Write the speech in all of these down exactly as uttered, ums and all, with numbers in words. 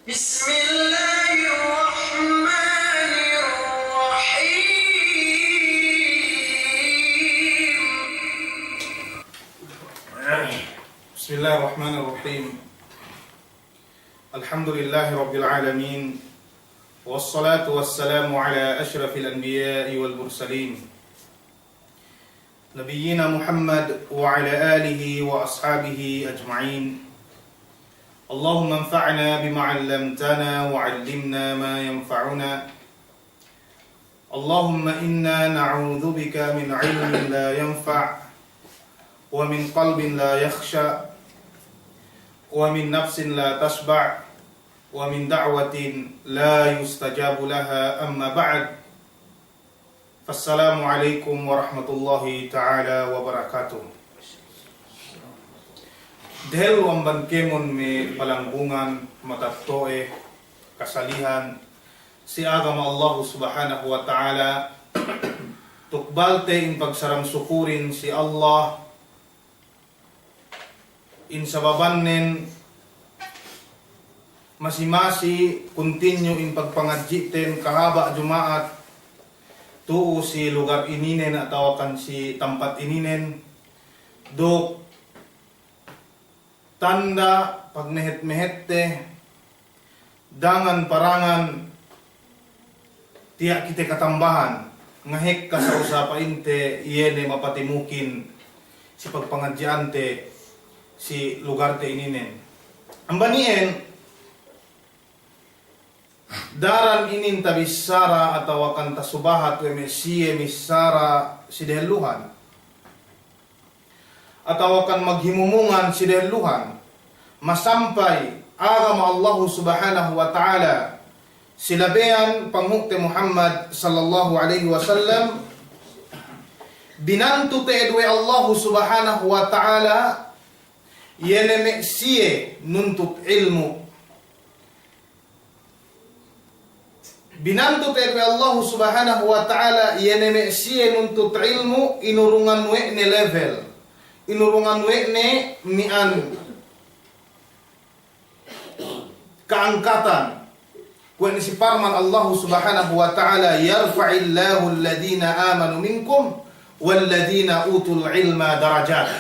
بسم الله الرحمن الرحيم. بسم الله الرحمن الرحيم. الحمد لله رب العالمين. والصلاة والسلام على أشرف الأنبياء والمرسلين. نبينا محمد وعلى آله وأصحابه أجمعين. اللهم انفعنا بما علمتنا وعلمنا ما ينفعنا. اللهم إنا نعوذ بك من علم لا ينفع، ومن قلب لا يخشع، ومن نفس لا تشبع، ومن دعوة لا يستجاب لها، أما بعد. Assalamu alaikum warahmatullahi ta'ala wabarakatuh. Dehellu amban kēmon me' palanggungan, matetto'e, kasalihan si agama Allahu Subhanahu wa Ta'ala, tukbalte in pagsaram sukurin si Allah, in sababannen masi-masi continue in pagpangadji'ten kahaba' Juma'at tu'u si lugar ininen atawakan si tampat ininen, duk tanda' pagmehet-mehette, dangan-parangan, tiya' kite katambahan, ngahekka sa usa pa'inte iye ne mapatimukin si pagpangadji'ante si lugarte ininen. Amban iyan, daran inin tabissara atawakan tasubahat we' me' siye missara si dehelluhan. Atawakan maghimumungan si dehelluhan, masampay agama Allahu Subhanahu wa Ta'ala si labeyan Panghu'te Muhammad sallallahu alaihi wasallam, binantu te'ed we' Allahu Subhanahu wa Ta'ala, iye ne me' siye nuntut ilmu'. Binantu te'ed we' Allahu Subhanahu wa Ta'ala, iye ne me' siye nuntut ilmu', inurungan we' ne level, inurungan we' ne mi'an ka'angkatan. Kuwe' ne si parman Allahu Subhanahu wa Ta'ala, يرفع الله الذين آمنوا منكم والذين أوتوا العلم درجات.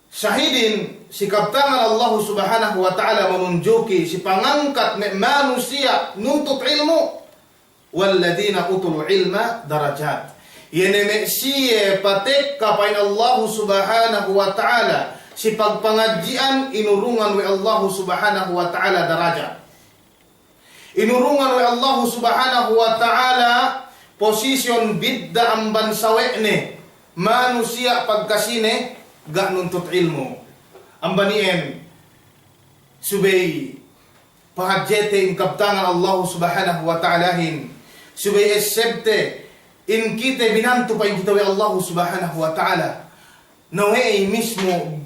Sahidin si kabtangan Allahu Subhanahu wa Ta'ala manunjuki si pangangkat me' manusiya' nuntut ilmu', والذين أوتوا العلم درجات. Iye ne me' siye patekka pa'in Allahu Subhanahu wa Ta'ala si pagpangadji'an, inurungan we' Allahu Subhanahu wa Ta'ala darajat. Inurungan we' Allahu Subhanahu wa Ta'ala posisyon bidda' amban sawe'ne manusiya' pagkasine ga' nuntut ilmu'. Amban iyan, subey pahadjete in kabtangan Allahu Subhanahu wa Ta'alahin, subey essebte in kite binantu pa'in kite we' Allahu Subhanahu wa Ta'ala. Na we'ey mismu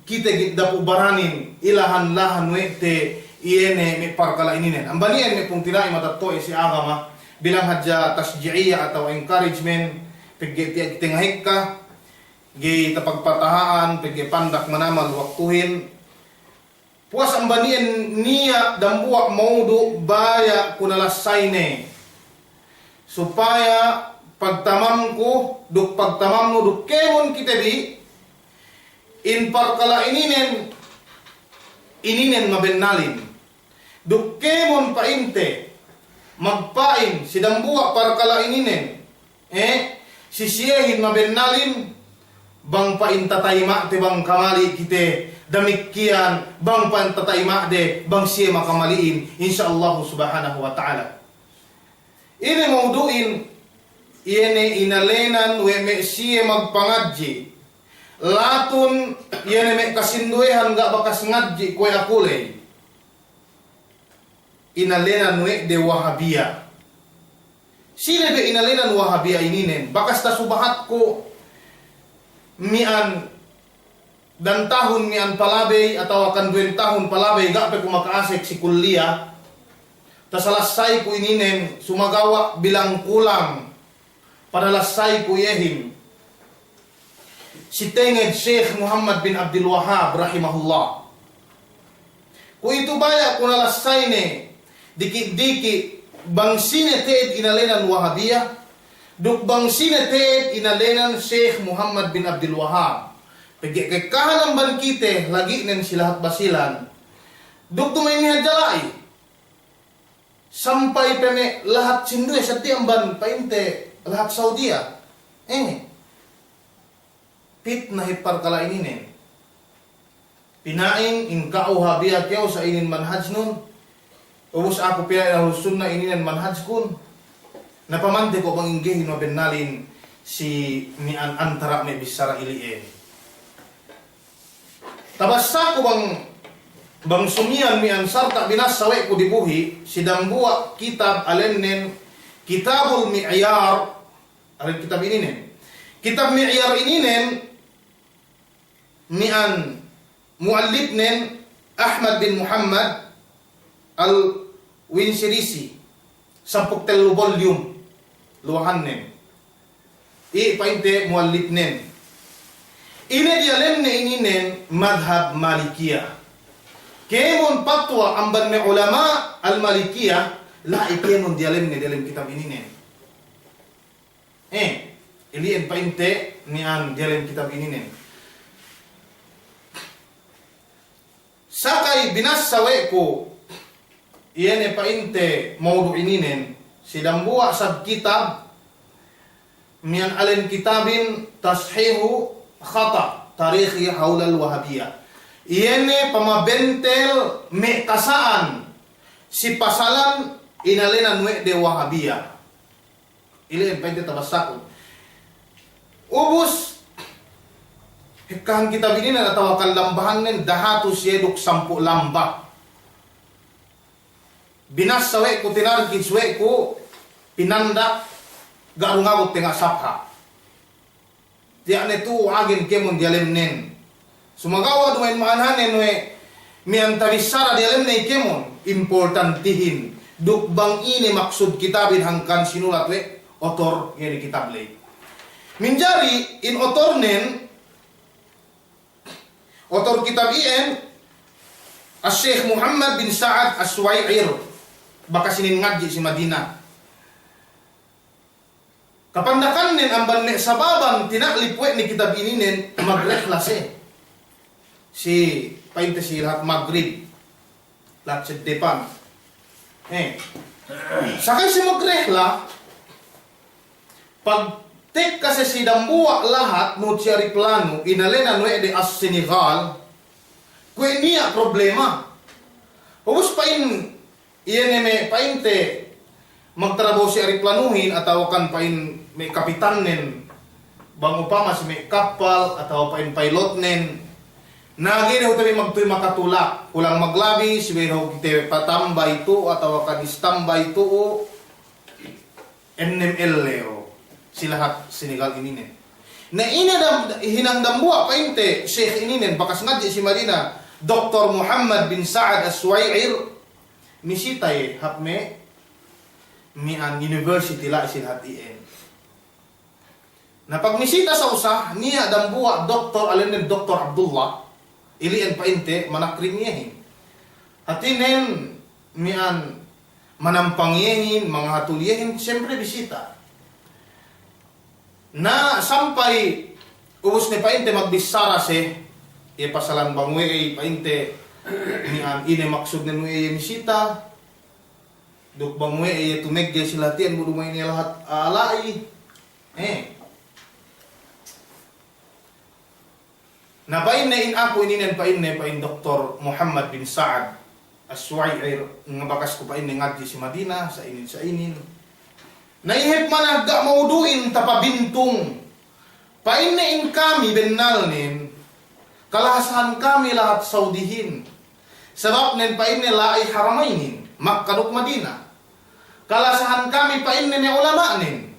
kite git dapu' baranin ilahan-lahan we' te iye ne me' parkala' ininen. Amban iyan me' pungtina'i matetto'e si agama, bilang hadja tashji'iyah atawa encouragement, pegge' tiya' kite ngahekka, ga'i tapagpataha'an, pegge' pandak manamal waktuhin. Puwas amban iyan niya' dambuwa' maudu' baya' ku nalassayne, supaya pagtamamku duk pagtamamnu duk kēmon kite bi, in parkala' ininen, ininen mabennalin. Duk kēmon pa'inte magpa'in si dambuwa' parkala' ininen, eh, si siyehin mabennalin, bang pa'in tatayma'te bang kamali' kite, damikkiyan bang pa'in tatayma'de bang siye makamali'in, insya Allahu Subhanahu wa Ta'ala. Ine maudu'in? Iye ne inalenan we' me' siye magpangadji'. Latun iye ne me' kasinduwehan ga' bakas ngadji' kuwe' aku ley. Inalenan we' de Wahabiya. Sine be inalenan Wahabiya ininen? Bakas tasubahatku mi'an dan tahun mi'an palabey atawakan duwen tahun palabey ga' pe ku maka'asek si kulliya. Tasalassayku ininen, sumagawa' bilang kulang panalassayku iyehin si tenged Sheikh Muhammad bin Abdul Wahhab rahimahullah. Kuwe'itu baya' ku nalassayne diki'-diki' bang sine te'ed inēnan Wahabiyah, duk bang sine te'ed inēnan Sheikh Muhammad bin Abdul Wahhab. Pegge' ka'ekkahan amban kite lagi'nen si lahat Basilan. Duk duma'in hadja la'i. Sampay pe me' lahat sinduwe seddili amban pa'inte lahat Saudiya. Eh. Pitna hep parkala' ininen. Pina'in in ka'u Wahabiya kew sa' inin manhajnun. Ubus aku pina'in Ahlus Sunnah ininen manhajkun. Na pamante ko' bang inggehin mabennalin si miya'an antara' me' bissara ili'en. Tabassaku bang, bang sumiyan miya'an sarta' binassa we' ku dibuhi' si dambuwa' kitab ēnnen Kitabul Mi'yar. Ēnnen kitab ininen. Kitab Mi'yar ininen, miya'an mu'allifnen Ahmad bin Muhammad Al-Winsirisi. Sampū' tellu volume luwahannen. Iye pa'inte mu'allifnen. Ine diyalemne ininen madhab Malikiyah. Kēmon patwa amban me' ulama' Al-Malikiyah, la'i kēmon diyalemne diyalem kitab ininen. Eh, ili'en pa'inte miya'an diyalem kitab ininen. Sakay binassa we' ku, iye ne pa'inte mawdu' ininen, si dambuwa' sab kitab, miya'an ēnnen kitabin Tashihu Khata' Tarikhi Hawlal Wahabiyah. Iye ne pamabentel me' kasa'an si pasalan inēnan we' de Wahabiyah. Ili'en pa'inte tabassakun. Ubus, hekkahan kitab ininen atawa kan lambahannen dahatus siye duk sampū' lamba. Binassa we' ku, tinarkis we' ku, pinanda', ga' du ngabut tenga' sapha. Tiya' ne tu'u agen kēmon diyalemnen. Sumagawa' duma'in ma'ananen we' miya'an tabissara diyalemne kēmon, importantihin. Duk bang ine maksud kitabin hangkan sinulat we' otor iye ne kitab ley. Minjari in otornen, otor kitab iyan, Al-Sheikh Muhammad bin Sa'ad As-Suway'ir, bakas inin ngadji' si Madina. Kapandakannen amban me' sababan tina'lip we' ne kitab ininen magrehla siye. Si, pa'inte si lahat Magrib. Lahat seddepan. Eh. Sakay si magrehla, pagtekka siye si dambuwa' lahat nuhut si ariplanu, inēnan we' de as-Senegal, kuwe' niya' problema. Ubus pa'in Iye ne me' pa'inte magtarabahu si ariplanuhin atawa kan pa'in me' kapitannen, bang upama si me' kappal atawa pa'in pilotnen. Na ga'i dahu' te bi magtuy makatulak, kulang maglabi subey dahu' kite patambay tu'u atawa kan istambay tu'u ennem ellew si lahat Senegal ininen. Na ine dam-, hinang dambuwa' pa'inte Sheikh ininen bakas ngadji' si Madina, Doktor Muhammad bin Sa'ad As-Suway'ir, misita iye hap me' miya'an university la'i si lahat iyan. Na pagmisita sa usa, niya' dambuwa' doktor, ēnnen Doktor Abdullah, ili'en pa'inte manakrim iyehin. Hātinen miya'an manampang iyehin, mangahatul iyehin, siyempre bisita. Na sampay ubus ne pa'inte magbissara siye, iye pasalan bang we'ey pa'inte miya'an ine maksudnen we'ey iye misita, duk bang we'ey iye tumeggey si lahat iyan bu duma'in iye lahat a'a la'i. Eh. Na pa'inne in aku ininen pa'inne, pa'in Doktor Muhammad bin Sa'ad As-Suway'ir, nga bakas ku pa'inne ngadji' si Madina, sa inin, sa inin. Na ihep manahga' mawdu'in tapabintung. Pa'inne in kami bennalnen, kalasahan kami lahat Saudihin. Sababnen pa'inne la'i Haramaynin, Makka duk Madina. Kalasahan kami pa'inne me' ulama'nen.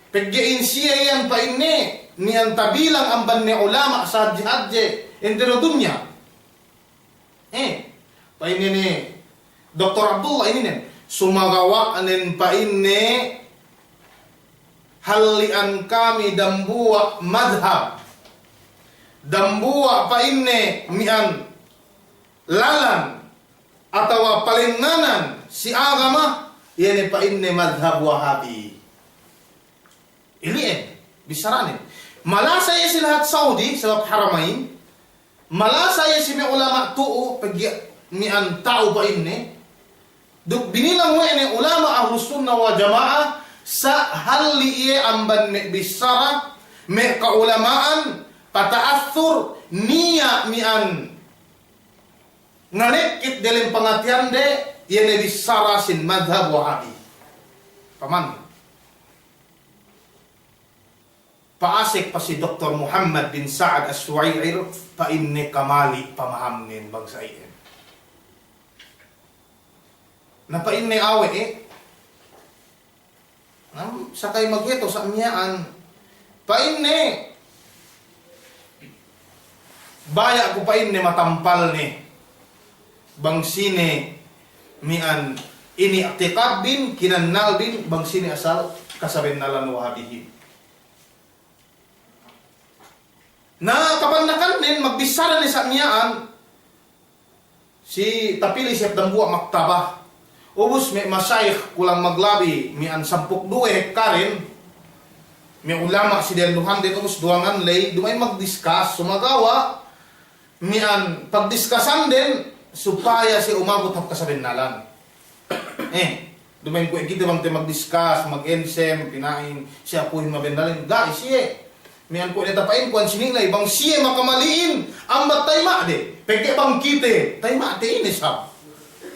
Pegge' in siye iyan pa'inne, miya'an tabilang amban me' ulama' sahadje-hadje, entero dunya. Eh, pa'inne ne, Doktor Abdullah ininen, sumagawa'nen pa'inne, halli'an kami dambuwa' madhab. Dambuwa' pa'inne miya'an lalan atawa palengnganan si agama, iye ne pa'inne madhab Wahabi. Ili'en, bissaranen. Malasa iye si lahat Saudi, sabab Haramain. Malasa iye si me' ulama' tu'u, pegge' miya'an ta'u pa'inne. Duk binilang we' ne ulama' Ahlus Sunnah wal Jama'ah, sa' halli' iye amban me' bissara, me' ka'ulama'an, pata'assur, niya' miya'an ngalekkit delem pangatiyande, iye ne bissara sin madhab Wahabi. Paman. Pa'asek pa si Doktor Muhammad bin Sa'ad As-Suway'ir, pa'inne kamali' pamahamnen bang sa iyan. Na pa'inne awe' e, na sakay magheto sa' miya'an, pa'inne, baya' ku pa'inne matampal ne, bang sine miya'an ini'tiqad bin, kinannal bin, bang sine asal kasabennalan Wahabihin. Na kapannakannen magbissara ne sa' miya'an, si tapili si hep dambuwa' maktabah. Ubus me' masayikh kulang maglabi miya'an sampuk duwe hekkarin, me' ulama' si dehelluhanden ubus duwangan ley duma'in magdiskas, sumagawa' miya'an pagdiskasanden supaya siye umabut hap kasabennalan. Eh, duma'in kuwe' kite bang te magdiskas, mag-ensem, pina'in, siye akuhin mabennalin, ga'i siye. Miya'an kuwe' ne tapa'in kuwan sini' ley, bang siye makamali'in, ambat tayma' de. Pegge' bang kite, tayma' te ine sab.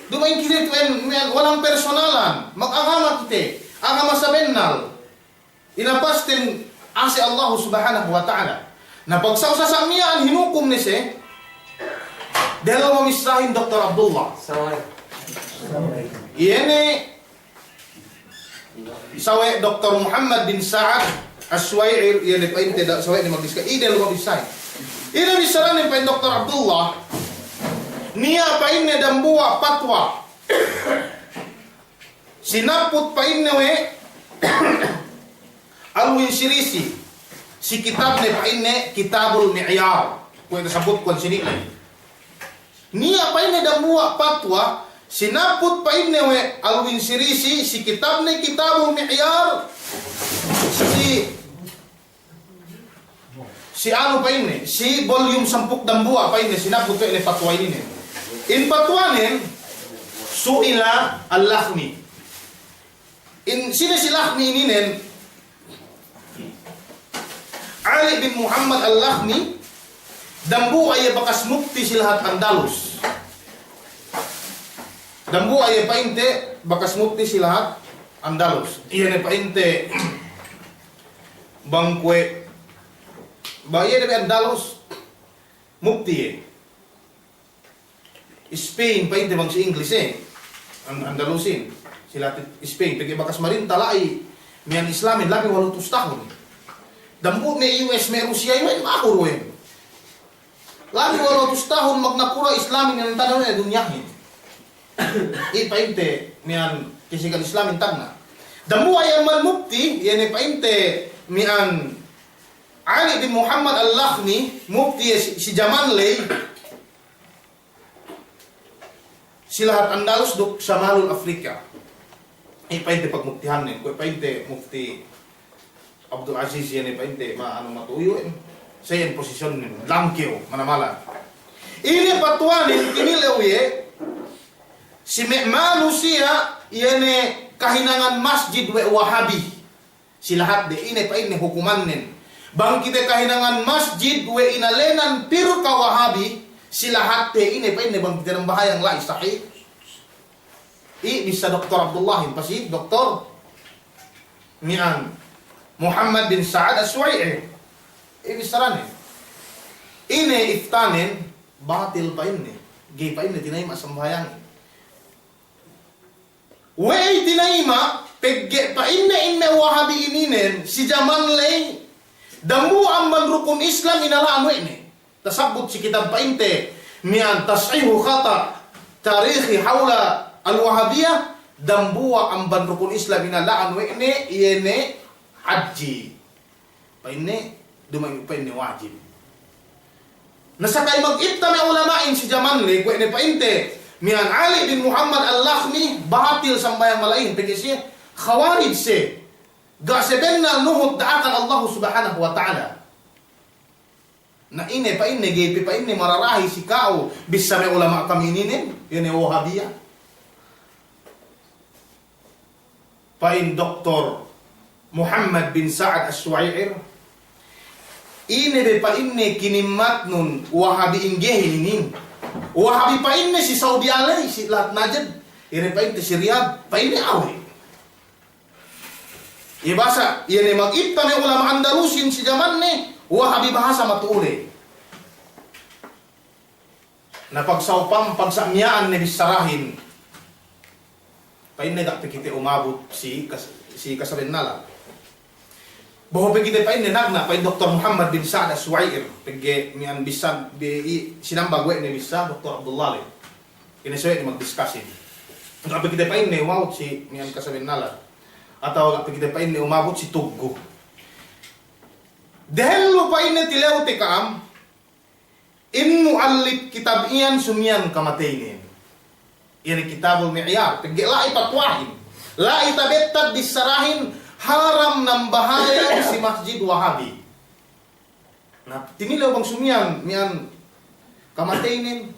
Duma'in kite tu'en, miya'an walang personalan, mag-agama kite, agama sabennal. Ina pastin ase' Allahu Subhanahu wa Ta'ala. Na pagsa'u sa' miya'an hinukum ne siye, dehellu mamissahin Doktor Abdullah. Iye ne sawe' Doktor Muhammad bin Sa'ad As-Suway'ir, iye ne pa'inte da-, sawe' ne magdiskas, iye dehellu mamissahin. Iye ne bissaranen pa'in Doktor Abdullah, niya' pa'inne dambuwa' patwa. Sinabbut pa'inne we' Al-Winsirisi, si kitabne pa'inne Kitabul Mi'yar. Kuwe' tasabbut kuwan sini' ley. Niya' pa'inne dambuwa' patwa, sinabbut pa'inne we' Al-Winsirisi, si kitabne Kitabul Mi'yar, si Si anu pa'inne, si volume sampū' dambuwa' pa'inne, sinabbut we' ne patwa ininen. In patwanen, su'ila Al-Lakhmi. In sine si Lakhmi ininen, Ali bin Muhammad Al-Lakhmi, dambuwa' iye bakas mufti si lahat Andalus. Dambuwa' iye pa'inte bakas mufti si lahat Andalus. Iye ne pa'inte bang kuwe', ba iye ne me' Andalus, mufti iye. Spain pa'inte bang si English e. An-, Andalusin. Si lahat Spain, pegge' bakas marinta la'i miya'an Islamin, labi waluhatus tahun. Dambuwa' me' U S, me' Rusiya, iye me' mahur we'. Labi waluhatus tahun magnakura' Islamin inan tana' we' dunyahin. Iye pa'inte miya'an kasigan Islamin tagna'. Dambuwa' iye amban mufti, iye ne pa'inte miya'an Ali bin Muhammad Al-Lakhmi, mufti iye si, si jaman ley, si lahat Andalus duk Samalul Afrika. Iye pa'inte pagmuftihannen, kuwe' pa'inte Mufti Abdul Aziz iye ne pa'inte ma anu matu'u iye, sa iyan posisyonnen, langkew, manamalan. Ine patwanen, tinilew iye, si me' manusiya' iye ne kahinangan masjid we' Wahabi. Si lahat de ine pa'inne hukumannen. Bang kite kahinangan masjid we' inalenan pirka' Wahabi, si lahat de ine pa'inne bang kite nambahayang la'i sahih. Iye bissā Doktor Abdullahin, pasi Doktor miya'an Muhammad bin Sa'ad As-Suway'i. Iye bissānen. Ine iftanen, batil pa'inne. Ga'i pa'inne tinayima' sambahayangin. We'ey tinayima', pegge' pa'inne in me' Wahabi ininen, si jaman ley, dambuwa' amban rukun Islam inala'an we' ne. Tasabbut si kitab pa'inte, miya'an Tashihu Khata' Tarikhi Hawla Al-Wahabiyah, dambuwa' amban rukun Islam inala'an we' ne, iye ne hadji. Pa'inne, duma'in pa'inne wajib. Na sakay magifta me' ulama'in si jaman ley, kuwe' ne pa'inte, Miya'an Ali bin Muhammad Al-Lakhmi, batil sambahayang mala'ihin, pegge' siye Khawarij siye. Ga' siye bennal nuhut da'akan Allah Subhanahu wa Ta'ala. Na ine pa'inne, ga'i pe pa'inne mararahi si ka'u, bissā me' ulama' kami ininen, iye ne Wahabiya. Pa'in Doktor Muhammad bin Sa'ad As-Suwai'ir, ine be pa'inne kinimmatnun Wahabi inggehin inin. Wahabi pa'inne si Saudi Alay, si lahat Najd, ine pa'inte si Riyadh, pa'inne awe'. Iye bahasa, iye ne mag'itta me' ulama' Andalusin si jamanne, Wahabi bahasa matu'u le. Na pagsaw pam, pagsa' miya'an ne bissarahin. Pa'inne ga' pe kite umabut si kas-, si kasabennalan. Behu pe kite pa'inne nagna', pa'in Doktor Muhammad bin Sa'ad As-Suwai'ir, pegge' miya'an bissā, bi-, i-, sinambag we' ne bissā Doktor Abdullah le. Kene sawe' ne magdiskasin. Ga' pe kite pa'inne umabut si miya'an kasabennalan. Atawa ga' pe kite pa'inne umabut si tuggu. Dehellu pa'inne tilewte ka'am, in mu'allif kitab iyan sumiyan kamateynen. Iye ne Kitabul Mi'yar, pegge' la'i patwahin. La'i tabettad bissarahin haram nambahayang si masjid Wahabi. Na, tinilew bang sumiyan, miya'an kamateynen.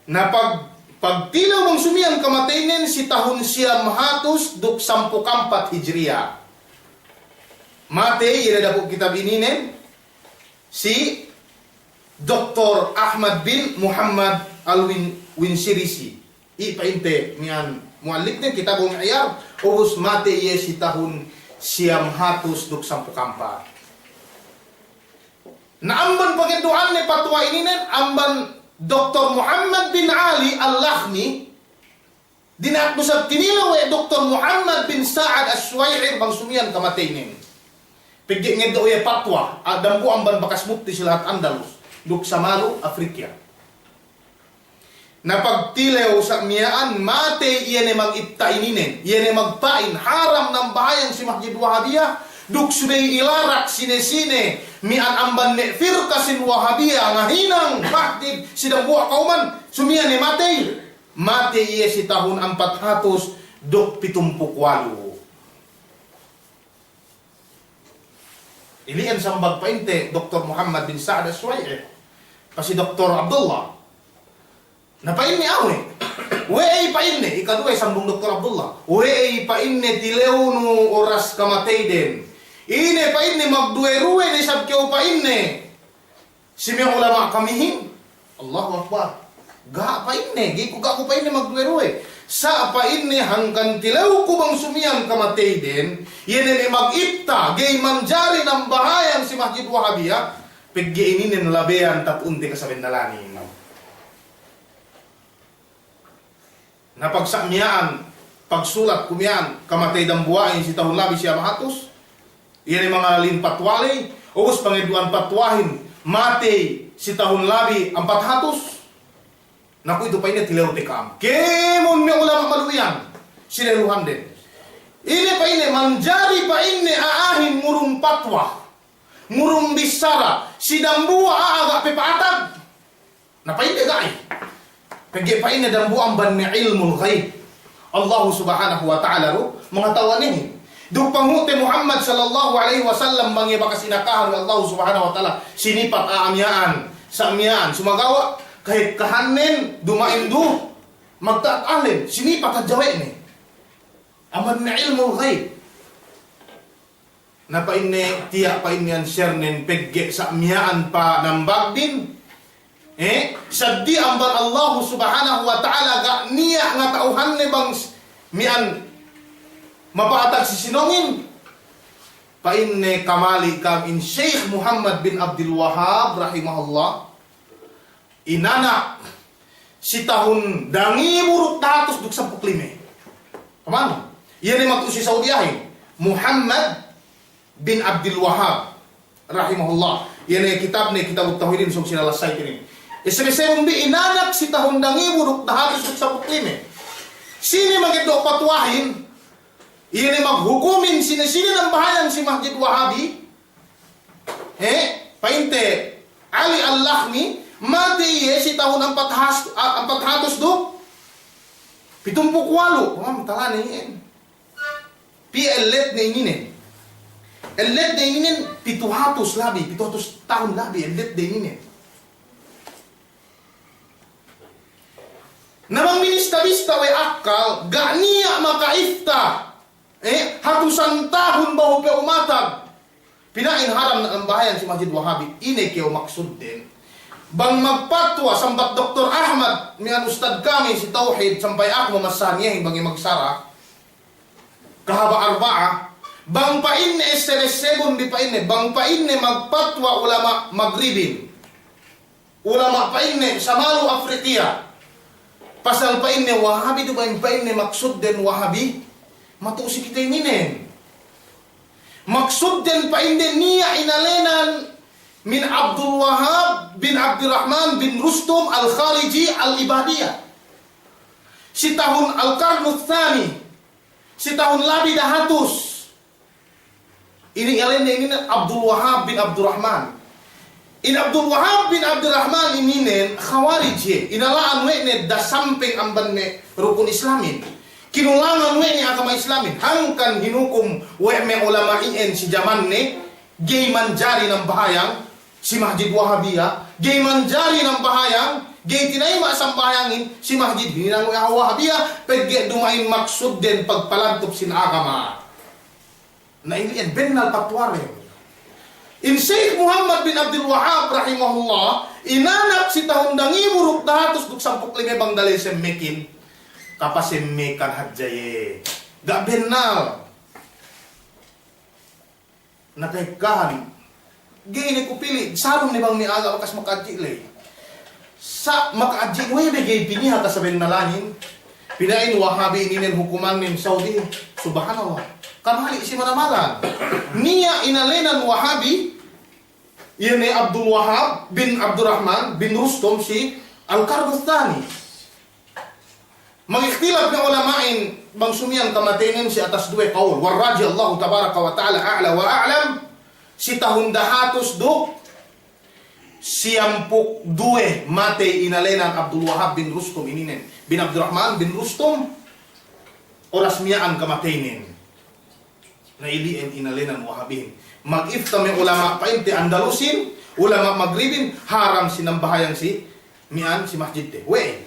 Na pag, pagtilew bang sumiyan kamateynen si tahun siyam hatus duk sampū' kampat Hijriya. Matey, iye ne dapu' kitab ininen, si Doktor Ahmad bin Muhammad Al-Win-, Winsirisi. I' pa'inte miya'an mu'allifnen Kitabul Mi'yar, ubus matey iye si tahun siyam hatus duk sampū' kampat. Na amban pangeddo'anne patwa ininen, amban Doktor Muhammad bin Ali Al-Lakhmi, dina'ak du isab tinilew we' Doktor Muhammad bin Sa'ad As-Suwai'ir bang sumiyan kamateynen. Pegge' ngeddo' iye patwa, a, dambuwa' amban bakas mufti si lahat Andalus, duk samalu Afrika. Na pagtilew sa' miya'an matey iye ne mag'itta ininen, iye ne magpa'in haram nambahayang si masjid Wahabiya, duk subey ilarak sine-sine miya'an amban me' firka sin Wahabiya ngahinang masjid si dambuwa' kawman, sumiyan ne matey. Matey iye si tahun ampat hatus duk pitumpū' walu'. Ili'en sambag pa'inte Doktor Muhammad bin Sa'ad As-Suwai'i. Pasi Doktor Abdullah. Na pa'inne awe'. We'ey pa'inne, ikaduwe sambung Doktor Abdullah. We'ey pa'inne tilewnu oras kamateyden. Ine pa'inne magduwe-ruwe ne isab kew pa'inne. Si me' ulama' kamihin, Allahu Akbar. Ga' pa'inne, ga'i ku, ga' ku pa'inne magduwe-ruwe. Sa' pa'inne hangkan tilewku bang sumiyan kamateyden, iye ne me' mag'itta, ga'i manjari nambahayang si masjid Wahabiya, pegge' ininen labeyan tatu'unte kasabennalanin. Na pagsa' miya'an, pagsulat ku miya'an, kamatey dambuwa'in si tahun labi siyam hatus, iye ne mangalalin patwa ley, ubus pangeddo'an patwahin, matey si tahun labi ampat hatus. Na kuwe'itu pa'inne tilewte ka'am. Kēmon me' ulama' malu'u iyan, si dehelluhanden. Ine pa'inne manjari pa'inne a'ahin ngurung patwa, ngurung bissara, si dambuwa' a'a ga' pe pa'atag. Na pa'inne ga'i. Pegge' pa'inne dambuwa' amban me' ilmul ghaib. Allahu Subhanahu wa Ta'ala du mangata'u inin. Duk panghu'te Muhammad sallallahu alaihi wasallam bang iye bakas inakahan we' Allahu Subhanahu wa Ta'ala sinipat a'a miya'an, sa' miya'an. Sumagawa' kahekkahannen duma'in du magta'at alim, sinipat hadja we' ne. Amban me' ilmul ghaib. Na pa'inne, tiya' pa'inne answernen pegge' sa' miya'an panambagdin. Eh, saddi amban Allahu Subhanahu wa Ta'ala ga' niya' ngata'uhanne bang s-, miya'an mapa'atag si sinōngin. Pa'inne kamali' ka'am in Sheikh Muhammad bin Abdul Wahhab rahimahullah. Inana' si tahun dangibu duk dahatus duk sampū' lime. Pamanu? Iye ne matu'u si Saudiyahin. Muhammad bin Abdul Wahhab rahimahullah. Iye ne kitabne, Kitabut Tauhidin, sōng sinalasay kinin. Isebe-sebun bi inana' si tahun dangibu duk dahatus duk sampū' lime. Sine mageddo' patwahin, iye ne maghukumin sine-sine nambahayang si Masjid Wahabi. He, pa'inte Ali Al-Lakhmi, Matey iye si tahun ampat has-, a-, ampat hatus duk pitumpū' walu'. Pamam talane iyan. Piye elletne ininen? Elletne ininen pitu hatus labi, pitu hatus tahun labi elletne ininen. Na bang minista-bista we' akkal, ga' niya' maka'ifta, eh, hatusan tahun behu pe umatag. Pina'in haram ne nambahayang si Masjid Wahabi, ine kew maksudden? Bang magpatwa sambat Doktor Ahmad, miya'an ustad kami si tawhid, sampay aku mamasahan iyehin bang iye magsara, kahaba' Arba'ah, bang pa'inne esseb-essebun bi pa'inne, bang pa'inne magpatwa ulama' Magribin. Ulama' pa'inne samalu Afrikiya. Pasal pa'inne Wahabi du bang pa'inne maksudden Wahabi. Matu'u si kite ininen. Maksudden pa'inne niya' inalenan min Abdul Wahab bin Abdurrahman bin Rustum Al-Khariji Al-Ibadiya. Si tahun Al-Qarnu Thani. Si tahun labi dahatus. Inin inalenne ininen Abdul Wahab bin Abdurrahman. In Abdul Wahab bin Abdurrahman ininen Khawarij iye, inala'an we' ne dasampeng amban me' rukun Islamin. Kinulangan we' ne agama Islamin. Hangkan hinukum we' me' ulama' iyan si jamanne, ga'i manjari nambahayang si Masjid Wahabiya, ga'i manjari nambahayang, ga'i tinayima' sambahayangin si masjid hininang we' Wahabiya, pegge' duma'in maksudden pagpalantup sin agama. Na ili'en bennal patwaren. In Sheikh Muhammad bin Abdul Wahhab rahimahullah, inanak si tahun dangibu duk dahatus duk sampū' lime bang dalil semmekin, kapasemmekan hadja iye. Ga' bennal. Na ka'ekkahan. Ga'i ne ku pili', sarun ne bang me' aga' bakas maka'adji' ley. Sa' maka'adji' we' be ga'i piniha kasabennalanin. Pina'in Wahabi ininen hukumannen Saudi. Subhanallah. Kamali' si manamalan. Niya' inalenan Wahabi, iye ne Abdul Wahhab bin Abdurrahman bin Rustum si Al-Qarnu Thani. Magiktilap ne ulama'in bang sumiyan kamateynen si atas duwe kawul. War-rajih Allahu tabaraka wa ta'ala a'la wa a'lam, si tahun dahatus duk siyampū' duwe matey inalenan Abdul Wahhab bin Rustum ininen. Bin Abdurrahman bin Rustum, oras miya'an kamateynen. Na ili'en inalenan Wahabihin. Magifta me' ulama' pa'inte Andalusin, ulama' Magribin, haram sinambahayang si miya'an si masjidte. We'ey?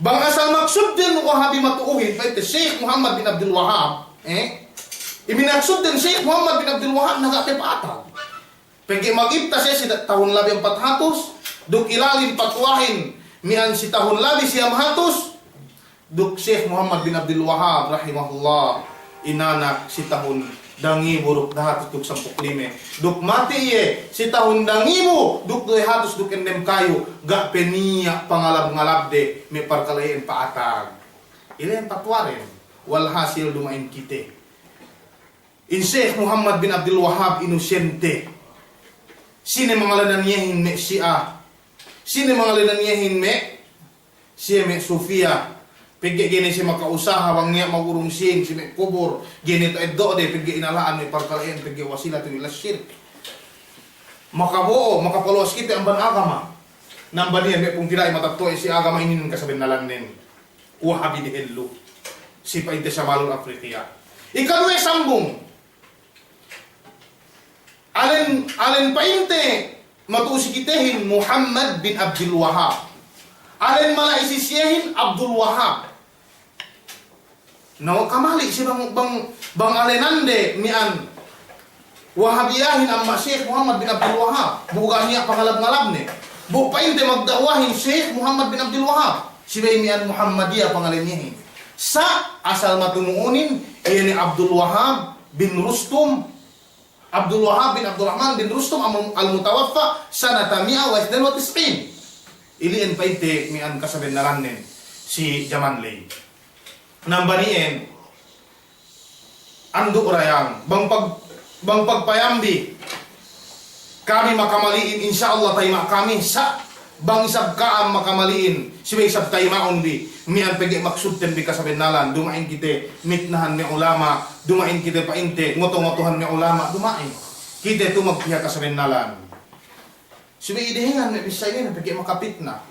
Bang asal maksudden Wahabi matu'uhin, pa'inte Sheikh Muhammad bin Abdul Wahhab, eh? Iminaksudden Sheikh Muhammad bin Abdul Wahhab na ga' pe pa'atal. Pegge' magifta siye si tahun labi ampat hatus, duk ilalin patwahin miya'an si tahun labi siyam hatus, duk Sheikh Muhammad bin Abdul Wahhab rahimahullah, inanak si tahun dangibu duk dahatus duk sampū' lime. Duk matey iye si tahun dangibu duk duwe hatus duk ennem kayu, ga' pe niya' pangalab-ngalabde me' parkala' iyan pa'atal. Ile'en patwaren, walhasil duma'in kite. In Sheikh Muhammad bin Abdul Wahhab inusyente. Sine mangalenan iyehin me' Shia. Sine mangalenan iyehin me' siye me' Sufiya. Pegge' ga'i ne siye maka'usaha bang niya' magurung sīn si me' kubur. Ga'i ne ta'eddo'de pegge' inala'an me' parkala' iyan pegge' wasilatun ila shirk. Makabo'o, makapaluwas kite amban agama. Namban iyan me' pungtina'i matetto'a si agama inin kasabennalannen. Wahabi dehellu. Si pa'inte samalun Afrikiya. Ikaduwe sambung. Alen, alen pa'inte matu'u si kitehin Muhammad bin Abdul Wahhab. Alen mala'i si siyehin Abdul Wahhab. Na kamali' si bang, bang, bang alenande miya'an Wahabiyahin amban Sheikh Muhammad bin Abdul Wahhab, bu ga' niya' pangalab-ngalabne. Bu pa'inte magda'wahin Sheikh Muhammad bin Abdul Wahhab, subey miya'an Muhammadiya pangalenin. Sa' asal matumu'unin, iye ne Abdul Wahhab bin Rustum, Abdul Wahhab bin Abdurrahman bin Rustum al-, al-mutawaffa sanata mi'a wa isnain wa tis'in. Ili'en pa'inte miya'an kasabennalannen si jaman ley. Namban iyan, andu' dayang, bang pag-, bang pagpayambi kami makamali'in, insya Allah tayima' kami, sa' bang isab ka'am makamali'in, subey isab tayima'un bi, miya'an pegge' maksudten bi kasabennalan, duma'in kite mitnahan me' ulama', duma'in kite pa'inte ngoto-ngotohan me' ulama', duma'in. Kite tu magpiha kasabennalan. Subey idehengan me' bissā inin pegge' makapitna.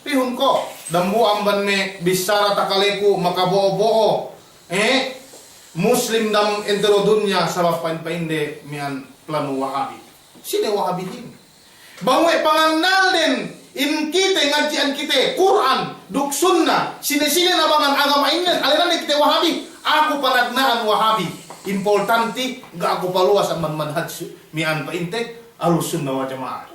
Pihun ko', dambuwa' amban me' bissāra takaleku makabo'o-bo'o, eh, Muslim dem entero dunya sabab pa'in-pa'inde miya'an planu Wahabi. Sine Wahabihin? Bang we' pangannalden in kite ngadji'an kite Kur'an duk Sunna, sine-sine nabangan agama inin, alenanne kite Wahabi. Aku panagna'an Wahabi. Importanti, ga' aku paluwas amban manhaj su-, miya'an pa'inte Ahlus Sunnah wal Jama'ah.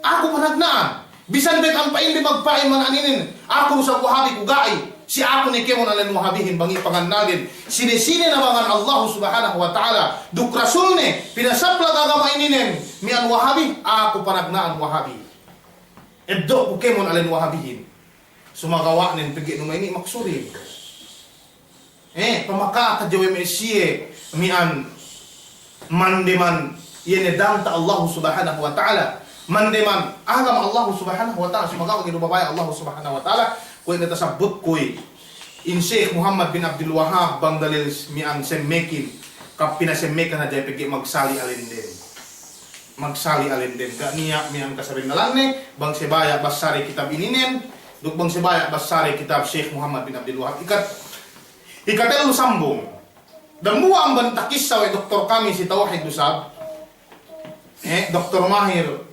Aku panagna'an. Bisan pe kan pa'inde magpa'in mana'an inin, aku du isab Wahabi ku ga'i. Si aku ne kēmon alen Wahabihin bang i' pangannalden sine-sine nabangan Allahu Subhanahu wa Ta'ala duk Rasulne pinasaplag agama ininen miya'an Wahabi, aku panagna'an Wahabi. Eddo'ku kēmon alen Wahabihin. Sumagawa'nen pegge' duma'in i' maksudin. Eh, pamaka hadja we' me' siye miya'an mandeman iye ne danta' Allahu Subhanahu wa Ta'ala. Mandeman agama Allahu Subhanahu wa Ta'ala. Sumagawa' ga'i du babaya' Allahu Subhanahu wa Ta'ala. Kuwe' ne tasabbut kuwe' in Sheikh Muhammad bin Abdul Wahhab bang dalil miya'an semmekin. Kap pinasemmekan hadja pegge' magsali' alenden. Magsali' alenden. Ga' niya' miya'an kasabennalanne, bang sebaya' bassare kitab ininen, duk bang sebaya' bassare kitab Sheikh Muhammad bin Abdul Wahhab. Ikat Ikatellu sambung. Dambuwa' amban takissa we' doktor kami si tawhid du isab. Eh, Doktor Mahir.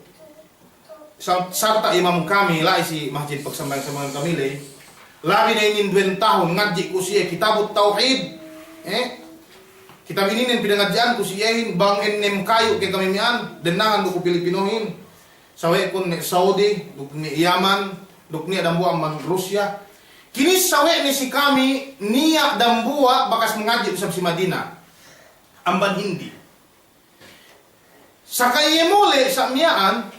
Sa-, sarta imam kami la'i si masjid pagsambahayang-sambahayang kami ley. Labi ne inin duwen tahun ngadji' ku siye Kitabut Tawhid. Eh, kitab ininen pinangadji'anku si iyehin bang ennem kayu' ke kami miya'an, dennangan du ku Pilipinohin. Sawe'kun me' Saudi, duk me' Yaman, duk niya' dambuwa' amban Rusiya. Kinissa we' ne si kami niya' dambuwa' bakas mangadji' du isab si Madina. Amban Hindi. Saka iye mole' sa' miya'an,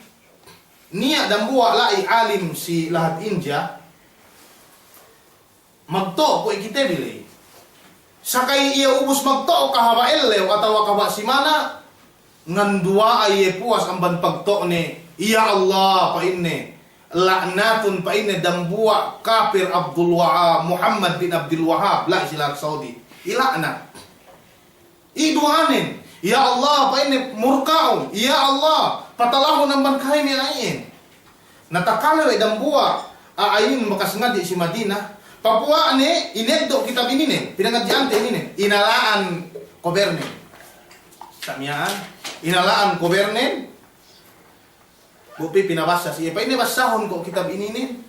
niya' dambuwa' la'i alim si lahat India. Magto'o kuwe' kite bi ley. Saka iye ubus magto'o kahaba' ellew atawa kahaba' simana', nganduwa'a iye puwas amban pagto'one, "Ya Allah," pa'inne, "la'natun," pa'inne, "dambuwa' kapir Abdul Wa-, Muhammad bin Abdul Wahhab, la'i si lahat Saudi. Ila'nat." Iduwa'anen, "Ya Allah," pa'inne, "murka'un. Ya Allah, patalahun amban kahami a'a iyan." Na takale we' dambuwa' a'a inin bakas ngadji' si Madina, papuwa'ne ineddo' kitab ininen, pinangadji'ante ininen, inala'an kobernen. Sa' miya'an, inala'an kobernen, bu pī pinabassa si iye, pa'inne, "Bassahun ko' kitab ininen."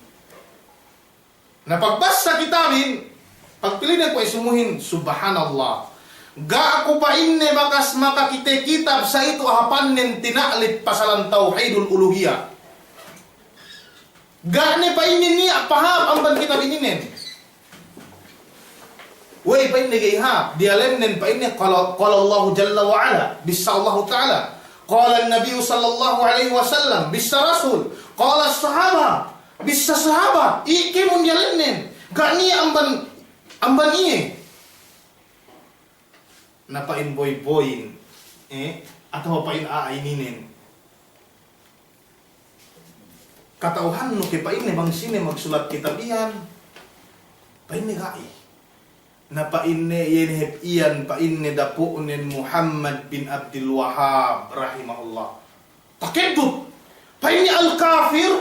Na pagbassa kitabin, pagpilide kuwe' sumuhin, subhanallah. Ga' ku pa'inne bakas makakite kitab sa itu hapannen tina'lip pasalan tawhidul uluhiyah. Ga' ne pa'inne niya' pahāp amban kitab ininen. We'ey pa'inne ga'i hāp, diyalennen pa'inne qala, qala Allahu jalla wa ala, bissa Allahu ta'ala. Qala an-nabiyyu sallallahu alaihi wasallam, bissa Rasul. Qala as-sahabah, bissa sahabat, iye kēmon diyalennen. Ga' niya' amban, amban iye. Na pa'in boy-boyin, eh, atawa pa'in a'a ininen. Kata'uhannu ke pa'inne bang sine magsulat kitab iyan? Pa'inne ga'i. Na pa'inne iye ne hep iyan pa'inne dapu'nen Muhammad bin Abdul Wahhab rahimahullah. Takeddut. Pa'inne al-kafir,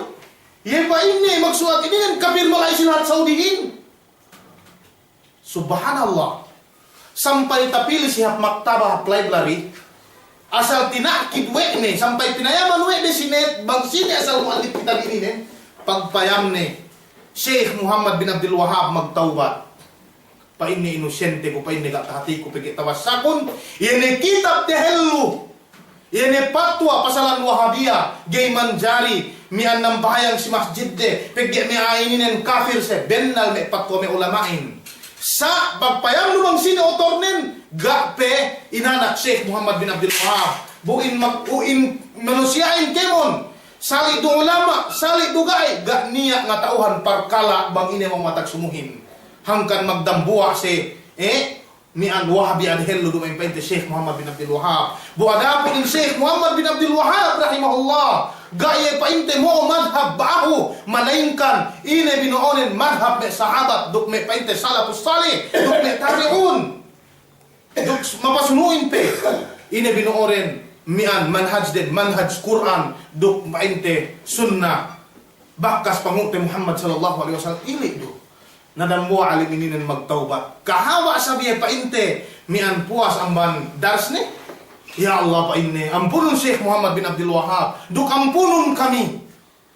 iye pa'inne magsulat ininen kapir mala'i si lahat Saudihin. Subhanallah. Sampay tapili si hap maktaba, hap library. Asal tina'kid we' ne, sampay pinayaman we' ne si net, bang sine asal mu'allif kitab ininen. Pagpayamne, Sheikh Muhammad bin Abdul Wahhab magtawbat. Pa'inne inusyente ku, pa'inne ga' tahatiku pegge' tawassakun, iye ne kitab dehellu, iye ne patwa pasalan Wahabiya, ga'i manjari miya'an nambahayang si masjidde, pegge' me' a'a ininen kafir se, bennal me' patwa me' ulama'in. Sa' pagpayamnu bang sine otornen, ga' pe inanak Sheikh Muhammad bin Abdul Wahhab, bu in mag-, bu in manusiya'in kēmon, sali' du ulama', sali' du ga'i, ga' niya' ngata'uhan parkala' bang ine me' matag sumuhin. Hangkan magdambuwa' se, eh, miya'an Wahabi dehellu duma'in pa'inte Sheikh Muhammad bin Abdul Wahhab. Bu adapun in Sheikh Muhammad bin Abdul Wahhab rahimahullah, ga' iye pa'inte mo'o madhab ba'ahu, malaingkan ine bino'onen madhab me' sahabat, duk me' pa'inte salafus salih, duk me' tabi'un. Duk mapasunu'in pe, ine bino'onen miya'an manhajden, manhaj Kur'an duk pa'inte sunnah, bakas pangu'te Muhammad sallallahu alaihi wasallam, ili' du. Na dambuwa' alim ininen magtawbat. Kahaba' sabiye pa'inte miya'an puwas amban darsne. Ya Allah, pa'inne, ampunun Sheikh Muhammad bin Abdul Wahhab, duk ampunun kami.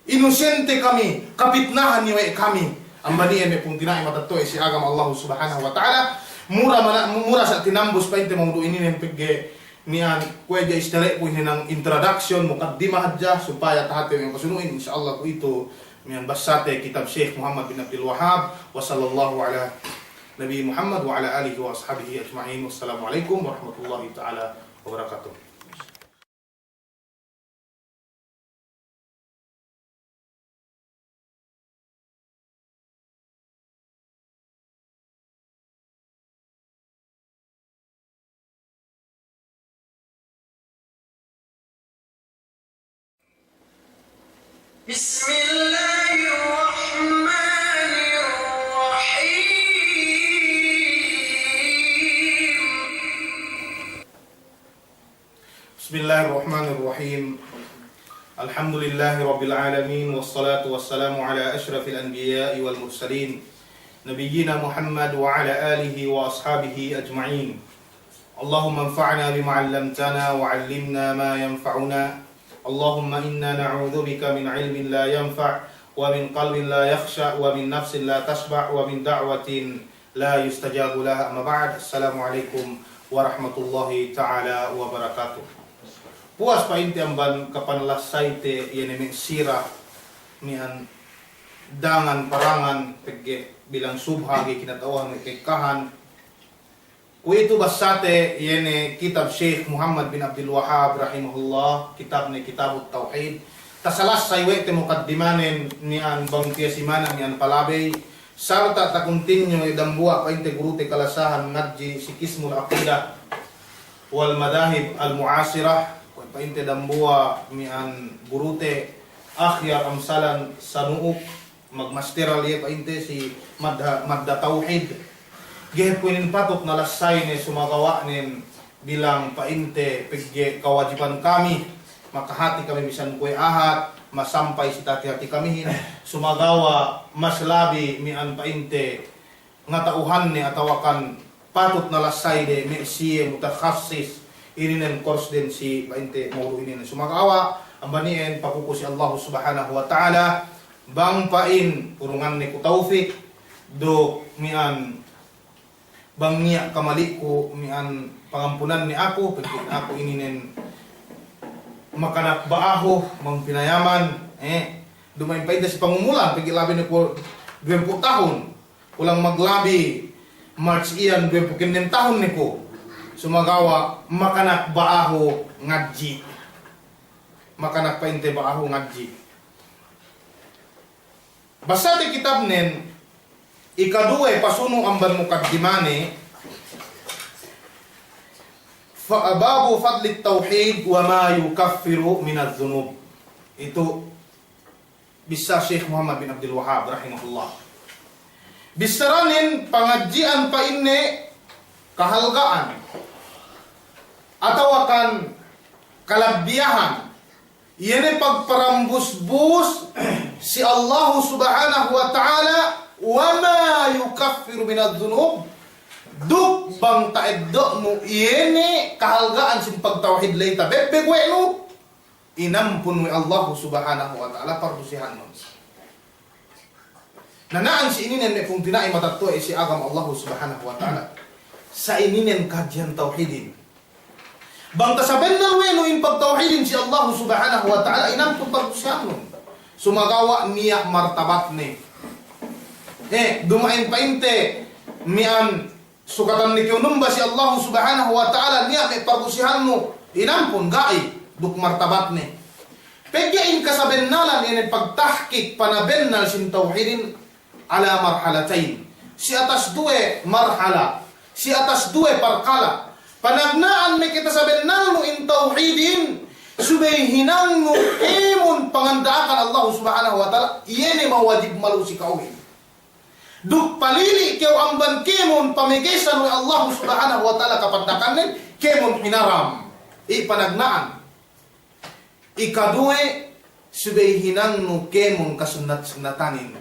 Inosente kami, kapitnahan iye we' kami. Amban iyan me' pungtina'i matetto'a si agama Allahu Subhanahu wa Ta'ala. Mura mana-, mura sa' tinambus pa'inte mawdu' ininen pegge' miya'an kuwe' hadja istele'ku hinang introduction, mukaddimah hadja, supaya tahāti we' me' pasunu'in, insya Allah kuwe'itu miya'an basate kitab Sheikh Muhammad bin Abdul Wahhab. Wa sallallahu ala Nabi Muhammad wa ala alihi wa ashabihi ajma'in. Wassalamu alaikum warahmatullahi ta'ala wabarakatuh. بسم الله الرحمن الرحيم. بسم الله الرحمن الرحيم. الحمد لله رب العالمين، والصلاة والسلام على أشرف الأنبياء والمرسلين، نبينا محمد وعلى آله وأصحابه أجمعين. اللهم انفعنا بما علمتنا وعلمنا ما ينفعنا. اللهم إنا نعوذ بك من علم لا ينفع ومن قلب لا يخشع ومن نفس لا تشبع ومن دعوة لا يستجاب لها. أما بعد، السلام عليكم ورحمة الله تعالى وبركاته. Puwas pa'inte amban kapanlassayte iye ne me' sira miya'an dangan parangan pegge' bilang subha ga'i kinata'uhan me' ka'ekkahan. Kuwe'itu basate iye ne kitab Sheikh Muhammad bin Abdul Wahhab rahimahullah, kitabne Kitabut Tawhid. Tasalassay we' te mukaddimanen miya'an bang tiya' simana miya'an palabey, sarta' takuntinyu we' dambuwa' pa'inte gurute kalasahan ngadji' si Qismul Aqidah wal Madahib al Mu'asirah, we' pa'inte dambuwa' miya'an gurute akhyar amsalan sanu'uk. Magmasteral iye pa'inte si madda, madda tawhid. Ga'i hep ku inin patut na lassayne sumagawa'nen bilang pa'inte pegge' kawajiban kami. Makahati kami bisan kuwe' ahat, masampay si tahati-hati kamihin. Sumagawa' mas labi miya'an pa'inte ngata'uhanne atawakan patut na lassayde me' siye mutakhassis ininen, kurs den si pa'inte mawdu' ininen. Sumagawa' amban iyan pakuku si Allahu Subhanahu wa Ta'ala, bang pa'in urunganne ku tawfik, duk miya'an bang niya' kamali'ku miya'an pangampunanne aku, pegge' aku ininen makanak ba'ahu, bang pinayaman, eh, duma'in pa'inte si pangumulan, pegge' labi ne ku duwempū' tahun. Kulang maglabi, March iyan duwempū' kennem tahun ne ku. Sumagawa' makanak ba'ahu ngadji'. Makanak pa'inte ba'ahu ngadji'. Basate kitabnen, ikaduwe pasunu' amban mukaddimane, fa-, babu fadlit tawhid wa ma yukaffiru minadh dhunub. Itu bissā Sheikh Muhammad bin Abdul Wahhab rahimahullah. Bissaranen pangadji'an pa'inne kahalga'an atawakan kalabbiyahan, iye ne pagparambusbus si Allahu Subhanahu wa Ta'ala, wa ma yukaffiru minadh dhunub, duk bang ta'eddo'nu iye ne kahalga'an sin pagtawhid ley tabebbeg we' nu, inampun we' Allahu Subhanahu wa Ta'ala pardusehannun. Na na'an si ininen me' pungtina'i matetto'a si agama Allahu Subhanahu wa Ta'ala. Sa' ininen kahadjehan tawhidin. Bang tasabennal we' nu in pagtawhidin si Allahu Subhanahu wa Ta'ala, inampun pardusehannun. Sumagawa' niya' martabatne. Eh, duma'in pa'inte miya'an sukatan ne kew numba si Allahu Subhanahu wa Ta'ala, niya' me' pardusehannu inampun, ga'i, duk martabatne. Pegge' in kasabennalan inin pagtahkik panabennal sin tawhidin ala marhalatayn. Si atas duwe marhala, si atas duwe parkala'. Panagna'an me' katasabennalnu in tawhidin, subey hinangnu kēmon panganda'akan Allahu Subhanahu wa Ta'ala, iye ne mawajib malu si ka'uhin. Duk palili' kew amban kēmon pamegesan we' Allahu Subhanahu wa Ta'ala kapandakannen, kēmon hinaram. I' panagna'an. Ikaduwe, subey hinangnu kēmon kasunnat-sunnatanin.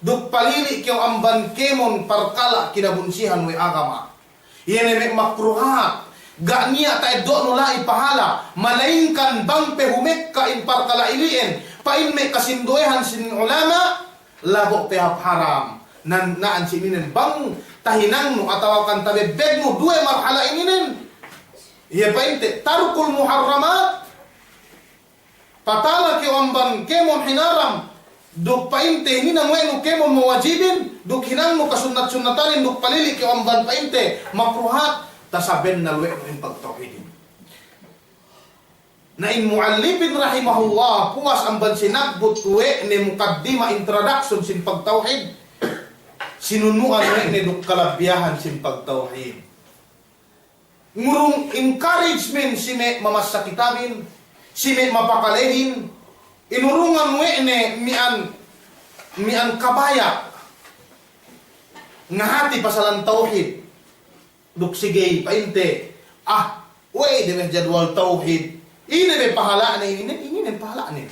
Duk palili' kew amban kēmon parkala' kinabunsihan we' agama. Iye ne me' makruhat. Ga' niya' ta'eddo'nu la'i pahala', malayingkan bang pe humekka in parkala' ili'en, pa'in me' kasinduwehan sin ulama', labo' pe hap haram. Nan, na'an si ininen bang tahinangnu atawakan tabebbegnu duwe marhala' ininen. Iye pa'inte, tarkul muharramat, patala kew amban kēmon hinaram, duk pa'inte hininang we' nu kēmon mawajibin, duk hinangnu kasunnat-sunnatanin, duk palili' kew amban pa'inte makruhat, tasabennal we' nu in pagtawhidin. Na in mu'allifin rahimahullah, puwas amban sinabbut we' ne mukaddima, introduction sin pagtawhid, sinunu'an we' ne duk kalabbiyahan sin pagtawhid. Ngurung encouragement si me' mamassa kitabin, si me' mapakalehin, inurungan we' ne miya'an, miya'an kabaya' ngahati pasalan tawhid. Duk si ga'i pa'inte, ah, we'ey de me' jadwal tawhid, ine be pahala'ne, ine, ine pahala'ne.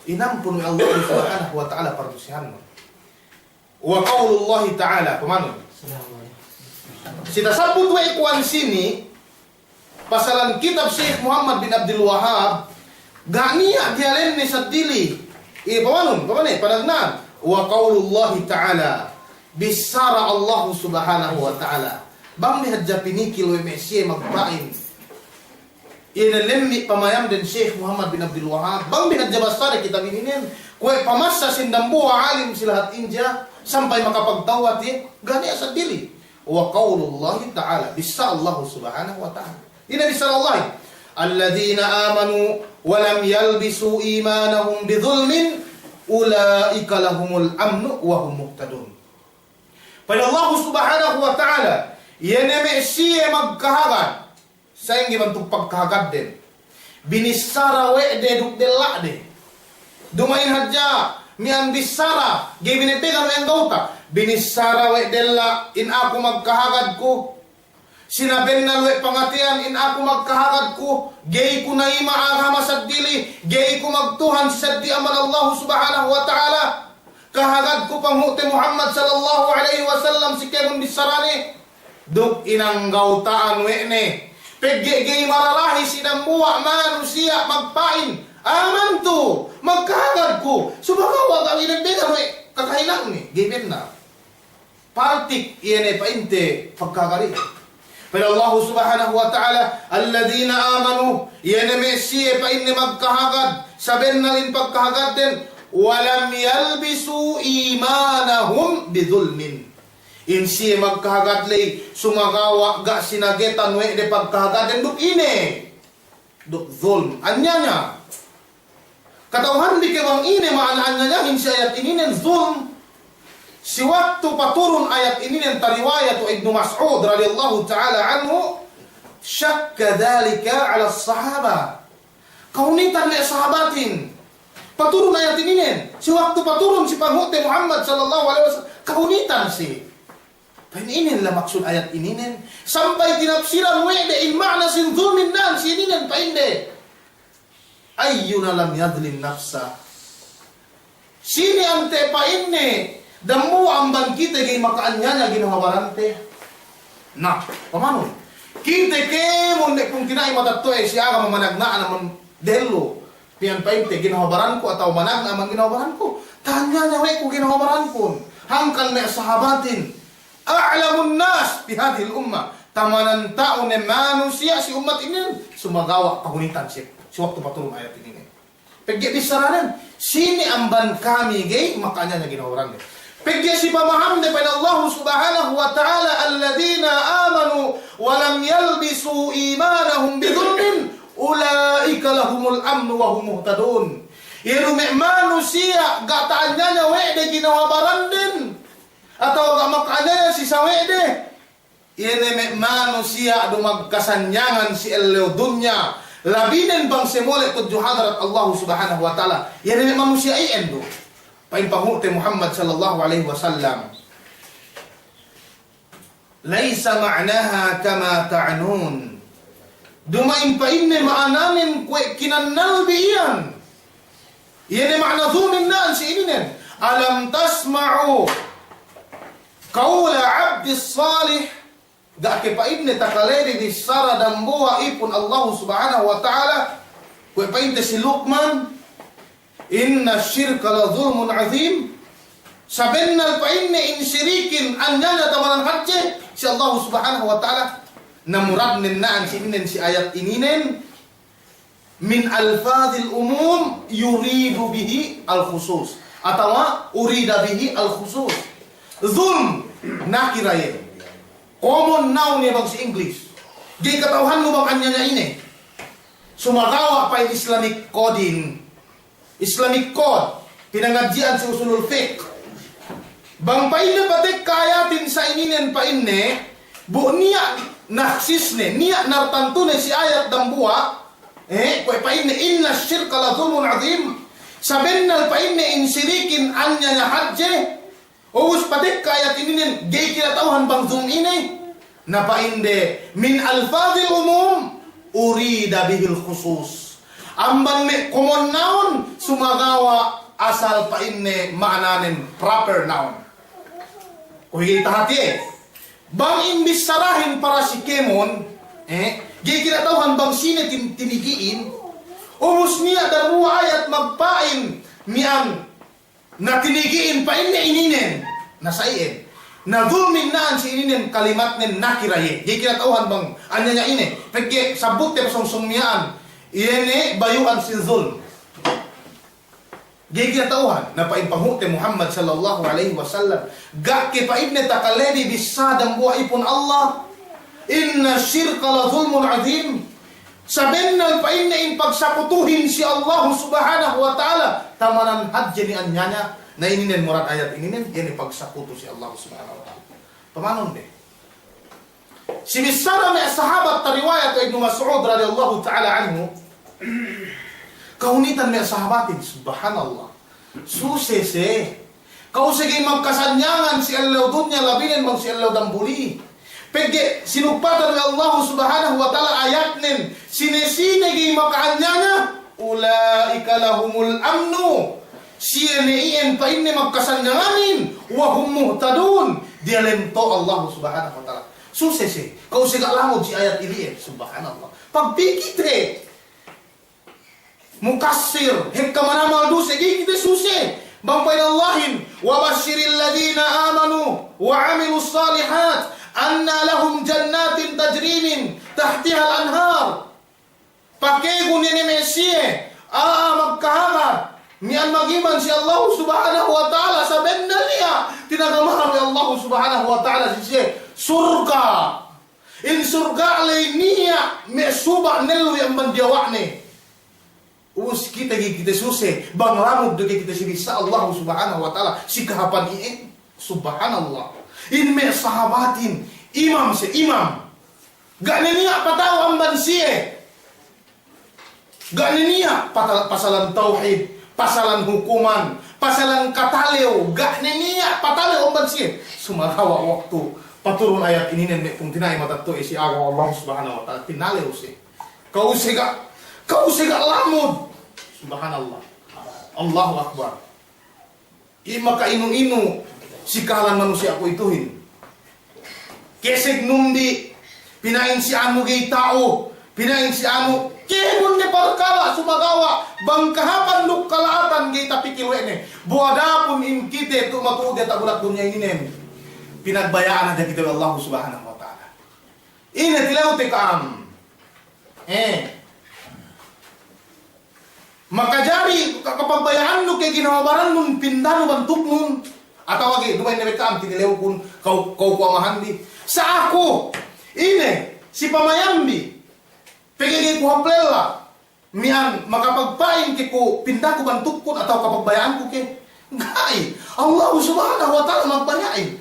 Inampun we' Allah Subhanahu wa Ta'ala pardusehannu. Wa qawlullahi ta'ala, pamanun. Si tasabbut we' kuwan sini, pasalan kitab Sheikh Muhammad bin Abdul Wahhab, ga' niya' diyalenne seddili. Iye, pamanun, pamane, panagna'an. Wa qawlullahi ta'ala, bissara Allahu Subhanahu wa Ta'ala. Bang de hadja pinikil we' me' siye magpa'in. Iye ne lemmi' pamayamden Sheikh Muhammad bin Abdul Wahhab, bang bi hadja bassade kitab ininen, kuwe' pamassa sin dambuwa' alim si lahat India, sampay makapagtawbat iye, ga' niya' seddili. Wa qawlullahi ta'ala, bissā Allahu Subhanahu wa Ta'ala. Ine bissā Allah? Alladhina amanu wa lam yalbisu imanahum bidhulmin, ula'ika lahumul amnu wa hum muhtadun. Pa'in Allahu Subhanahu wa Ta'ala, iye ne me' siye magkahagad, sa'ingge bantuk pagkahagadden. Binissara we' de duk della'de. Duma'in hadja miya'an bissara, ga'i binebbegan we' anggawta'. Binissara we' della' in aku magkahagadku. Sinabennal we' pangateyan in aku magkahagadku. Ga'i ku nayima' agama seddili. Ga'i ku magtuhan seddili amban Allahu Subhanahu wa Ta'ala. Kahagadku panghu'te Muhammad sallallahu alaihi wasallam si kēmon bissarane. Duk inanggawta'an we' ne. Pegge' ga'i mararahi si dambuwa' manusiya' magpa'in, amantu, magkahagadku. Sumagawa' ga' binebbegan we' kakahinangne, ga'i bennal. Paltik iye ne pa'inte pagkahagad iye. Pa'in Allahu Subhanahu wa Ta'ala, alladhina amanu, iye ne me' siye pa'inne magkahagad, sabennal in pagkahagadden, wa lam yalbisu imanahum bidhulmin. In siye magkahagad ley, sumagawa' ga' sinagetan we' de pagkahagadden duk ine? Duk dhulm, anyaya. Kata'uhanbi ke bang ine ma'ana anyayahin si ayat ininen, dhulm? Si waktu paturun ayat ininen, tariwayat we' Ibnu Mas'ud radiyallahu ta'ala anhu, shakka dhalika 'ala as-sahaba. Kahunitan me' sahabatin. Paturun ayat ininen. Si waktu paturun si panghu'te Muhammad sallallahu alaihi wasallam, kahunitan si. Pa'in inin la maksud ayat ininen. Sampay tinapsiran we' de in ma'ana sin dhulmin nan si ininen pa'inde. Ayyuna lam yadhlim nafsah. Sine ante' pa'inne, dambuwa' amban kite ga'i maka'anyaya ginhawa barante. Na, pamanun. Kite kēmon ne pungtina'i matetto'e si agama managna'an amban dehellu. Miya'an pa'inte ginhawa baranku atawa managna' amban ginhawa baranku. Ta'anyaya we' ku ginhawa barankun. Hangkan me' sahabatin. A'lamun nas fi hadhihil ummah. Tamanan ta'u ne manusiya' si ummat inin, sumagawa' kahunitan si, si waktu paturun ayat inin. Pegge' bissaranen, sine amban kami ga'i maka'anyaya ginhawa baranne. Pegge' si pamahamde pa'in Allahu Subhanahu wa Ta'ala, alladhina amanu wa lam yalbisu imanahum bidhulmin, ula'ika lahumul amnu wa hum muhtadun. Iye du me' manusiya' ga' ta'anyaya we' de ginhawa baranden, atawa ga' maka'anyaya si sawe'de. Iye ne me' manusiya' du magkasanyangan si ellew dunya, labinen bang siye mole' tudju hadarat Allahu Subhanahu wa Ta'ala. Iye ne me' manusiya' iyan du. Pa'in panghu'te Muhammad sallallahu alaihi wasallam, laysa ma'naha kama ta'nun. Duma'in pa'inne ma'ananen kuwe' kinannal bi iyan. Iye ne ma'ana zulmin na'an si ininen. Alam tasma'u qawla abdis salih. Ga' ke pa'inne takalede bissara dambuwa' ipun Allahu Subhanahu wa Ta'ala, kuwe' pa'inte si Luqman, "Inna shirka la zulmun azim." Sabennal pa'inne in sirikin anyaya tamanan hadje si Allahu Subhanahu wa Ta'ala. Na muradnen na'an si ininen si ayat ininen, min alfadhil umum yuridu bihil khusus. Atawa urida bihil khusus. Zulm, nakira iye. Common noun iye bang si English. Ga'i kata'uhannu bang anyaya ine. Sumagawa' pa'in Islamic code in. Islamic code. Pinangadji'an si usulul fiqh. Bang pa'inne patekka ayatin sa ininen pa'inne, bu niya' nakhsisne, niya' nartantune si ayat dambuwa', eh, kuwe' pa'inne, "Inna shirka la zulmun azim." Sabennal pa'inne in sirikin anyaya hadje, ubus patekka ayat ininen, ga'i kinata'uhan bang zulm ine. Na pa'inde, min alfadhil umum, urida bihil khusus. Amban me' common noun, sumagawa' asal pa'inne ma'ananen proper noun. Kuwe' ga'i tahatiye. Bang in bissarahin para si kēmon, eh, ga'i kinata'uhan bang sine tin-, tinigi'in. Ubus niya' dambuwa' ayat magpa'in miya'an na tinigi'in pa'inne ininen, na sa iyan. Na zulmin na'an si ininen kalimatnen nakira iye. Ga'i kinata'uhan bang anyaya ine. Pegge' sabbutte pasōng-sōng miya'an. Iye ne bayu'an sin zulm. Ga'i kinata'uhan. Na pa'in panghu'te Muhammad sallallahu alaihi wasallam, ga' ke pa'inne takalede bissā dambuwa' ipun Allah. Inna shirka la zulmun azim. Sabennal pa'inne in pagsakutuhin si Allahu Subhanahu wa Ta'ala, tamanan hadje ne anyaya. Na ininen murad ayat ininen, iye ne pagsakutu si Allahu Subhanahu wa Ta'ala. Pamanun de. Si bissara me' sahabat tariwayat we' Ibnu Mas'ud radiyallahu ta'ala anhu, kahunitan me' sahabatin, subhanallah. Suse siye. Ka'u siye ga'i magkasanyangan si ellew dunya labinen bang si ellew dambuli. Pegge' sinugpatan we' Allahu Subhanahu wa Ta'ala ayatnen, sine-sine ga'i maka'anyaya, ula'ika lahumul amnu. Siye ne iyan pa'inne magkasanyanganin, wa hum muhtadun. Diyalem to' Allahu Subhanahu wa Ta'ala. Suse siye. Ka'u siye ga' lamud si ayat ili'e. Subhanallah. Pagpikite. Mukassir, hekka manamal duse, ga'i kite suse. Bang pa'in Allahin, "Wa bashshiril ladhina amanu wa 'amilus shalihat, anna lahum jannatin tajri min tahtihal anhar." Pakegun iye ne me' siye a'a magkahagad, miya'an magiman si Allahu Subhanahu wa Ta'ala, sabennal niya' tinagamahan we' Allahu Subhanahu wa Ta'ala si siye surga'. In surga' ley niya' me' suba' nellu iye amban diyawa'ne. Ubus kite ga'i kite suse, bang lamud du ga'i kite si bissā Allahu Subhanahu wa Ta'ala, si kahāpan iyan. Subhanallah. In me' sahabatin, imam siye, imam. Ga' ne niya' pata'u amban siye. Ga' ne niya' pata-, pasalan tawhid, pasalan hukuman, pasalan katalew, ga' ne niya' patalew amban siye. Sumagawa' waktu paturun ayat ininen me' pungtina'i matetto'a si agama Allah Subhanahu wa Ta'ala, tinalew siye. Ka'u siye ga', ka'u siye ga' lamud. Subhanallah. Allahu Akbar. Iye maka'inu-inu si kahalan manusiya' kuwe'ituhin. Keseg numbi', pina'in si anu ga'i ta'u, pina'in si anu, kēmon ne parkala' sumagawa' bang kahāpan duk kala'atan ga'i tapikil we' ne. Bu adapun in kite tu'u matu'u diyata' bulak dunya ininen, pinagbaya'an hadja kite we' Allahu Subhanahu wa Ta'ala. Ine tilewte ka'am? Eh. Makajari ka-, kapagbaya'annu ke ginhawa barannun pindanu bantuknun. Atawa ga'i, duma'in ne be ka'am tinilewkun, ka'u, ka'u kuwe' mahandi. Sa' aku, ine, si pamayambi. Pegge' ga'i ku hāp lella. Miya'an makapagpa'in ke ku pindaku bantukkun atawa kapagbaya'anku ke? Ga'i. Allahu Subhanahu wa Ta'ala magbaya'in.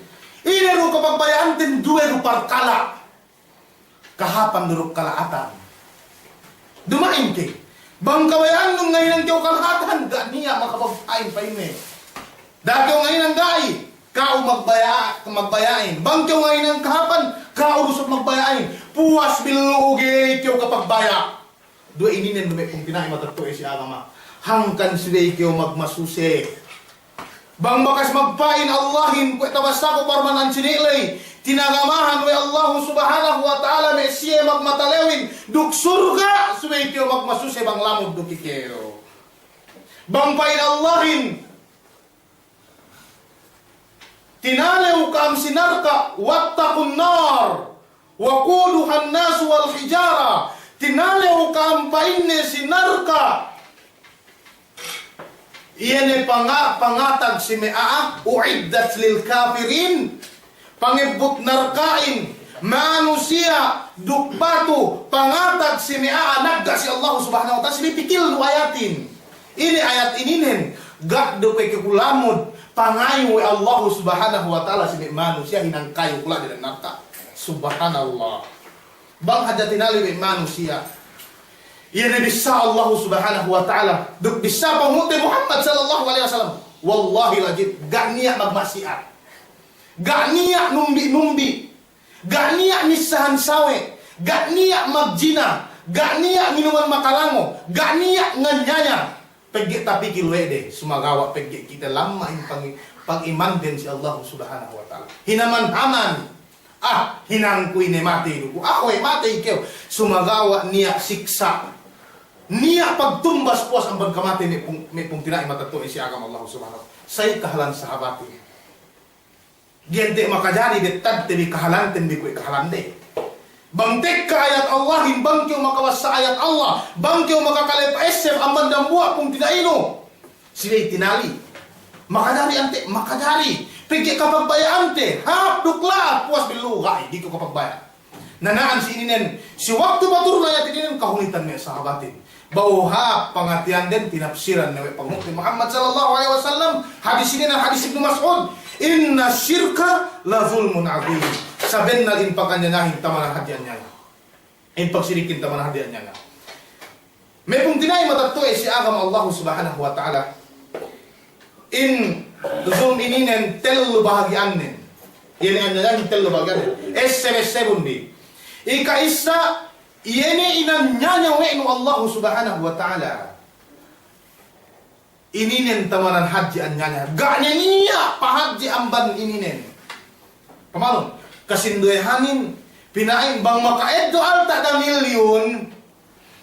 Ine du kapagbaya'anten duwe du parkala'. Kahāpan duk kala'atan. Duma'in ke. Bang kabaya'annun ngahinang kew kala'atan, ga' niya' makapagpa'in pa'inne. Da'a kew ngahinang ga'i. Ka'u magbaya', magbaya'in. Bang kew ngahinang kahāpan, ka'u du isab magbaya'in. Puwas billu'u ga'i kew kapagbaya'. Duwe ininen du me' pungtina'i matetto'e si agama. Hangkan subey kew magmasuse. Bang bakas magpa'in Allahin kuwe' tabassaku parman ensini' ley, tinagamahan we' Allahu Subhanahu wa Ta'ala me' siye magmatalewin duk surga', subey kew magmasuse bang lamud duk ikew. Bang pa'in Allahin, tinalew ka'am si narka', واتقوا النار وقودها الناس والحجارة. Tinalew ka'am pa'inne si narka'. Iye ne panga-, pangatag si me' a'a, أعدت للكافرين. Pangebbut narka'in, manusiya' duk batu, pangatag si me' a'a nagga' si Allahu Subhanahu wa Ta'ala, si me' pikil du ayatin. Ine ayat ininen, ga' du pe kew lamud, pangayu we' Allahu Subhanahu wa Ta'ala si me' manusiya' hinang kayu kula' diyalem narka'. Subhanallah. Bang hadja tinalew we' manusiya'. Iye ne bissā Allahu Subhanahu wa Ta'ala. Duk bissā Panghu'te Muhammad sallallahu alaihi wasallam. Wallahil azim, ga' niya' magma'siyat. Ga' niya' numbi'-numbi'. Ga' niya' missahan sawe'. Ga' niya' magjina. Ga' niya' minuman makalango. Ga' niya' nganyaya. Pegge' tapikil we' de, sumagawa' pegge' kite lamma in pang-, pangimanden si Allahu Subhanahu wa Ta'ala. Hinaman-haman. Ah, hinangku ine matey du ku. Ah, we' matey kew. Sumagawa' niya' siksa'. Niya' pagtumbas puwas amban kamatey me' pung-, me' pungtina'i matetto'e si agama Allahu Subhanahu wa Ta'ala. Sa'i kahalan sahabatin. Ga'i te makajari bettadte bi kahalanten bi kuwe' kahalande. Bang tekka ayat Allahin, bang kew makabassa ayat Allah, bang kew makakale pa'esseb amban dambuwa' pungtina'inu. Sine tinali. Makajari ante, makajari. Pegge' kapagbaya'ante, hāp duk la'at puwas billu'u ga'i, ga'i kew kapagbaya'. Nana'an si ininen, si waktu paturun ayat ininen kahunitan me' sahabatin. Ba'u hāp pangatiyanden, tinapsiran ne we' Panghu'te Muhammad sallallahu alaihi wasallam, hadis ininen hadis Ibnu Mas'ud, إن الشرك لظلم عظيم. Sabennal in paganyanyahin tamanan hadje anyaya. In pagsirikin tamanan hadje anyaya. Me' pungtina'i matetto'e si agama Allahu Subhanahu wa Ta'ala. In zulm ininen tellu bahagi'annen. Iye ne anyayahin tellu bahagi'annen. Esseb-essebun bi. Ika'issa, iye ne inanyaya we' nu Allahu Subhanahu wa Ta'ala. Ininen tamanan hadje anyaya. Ga' ne niya' pahadje amban ininen. Pamalun, kasinduwehanin, pina'in bang maka'eddo' alta' damilyun,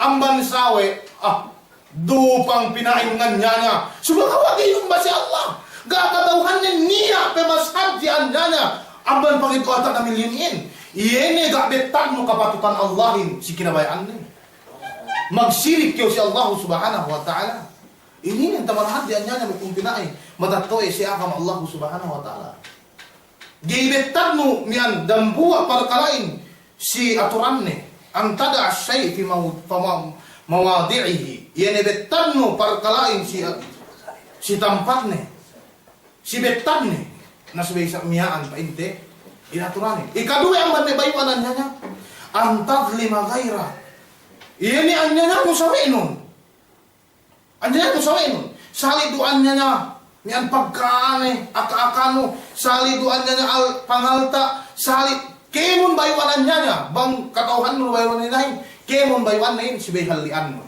amban sawe', ah, dupang pina'in nganyaya. Sumagawa' ga'i umba si Allah. Ga' kata'uhannen niya' pe mas hadje anyaya. Amban pangeddo' alta' damilyun in. Iye ne ga' bettadnu kapatutan Allahin si kinabaya'annen. Magsirik kew si Allahu Subhanahu wa Ta'ala. Ininen tamanan hadje anyaya me' pungtina'i matetto'e si agama Allahu Subhanahu wa Ta'ala. Ga'i bettadnu miya'an dambuwa' parkala'in si aturanne. أن تضع الشيء في مو-، في مو-، مواضعه. Iye ne bettadnu parkala'in si, si tampatne. Si bettadne. Na subey isab miya'an pa'inte. Ine aturanne. Ikaduwe amban me' bayu'an anyaya. أن تظلم غيره. Iye ne anyayanu sawe'nun. Anyaya du sawe'nun. Sali' du anyaya miya'an pagka'ane, aka-akanu, sali' du anyaya al-, pangalta', sali' kēmon bayu'an anyaya, bang kata'uhannu bayu'an anyayahin, kēmon bayu'anne in subey halli'annu.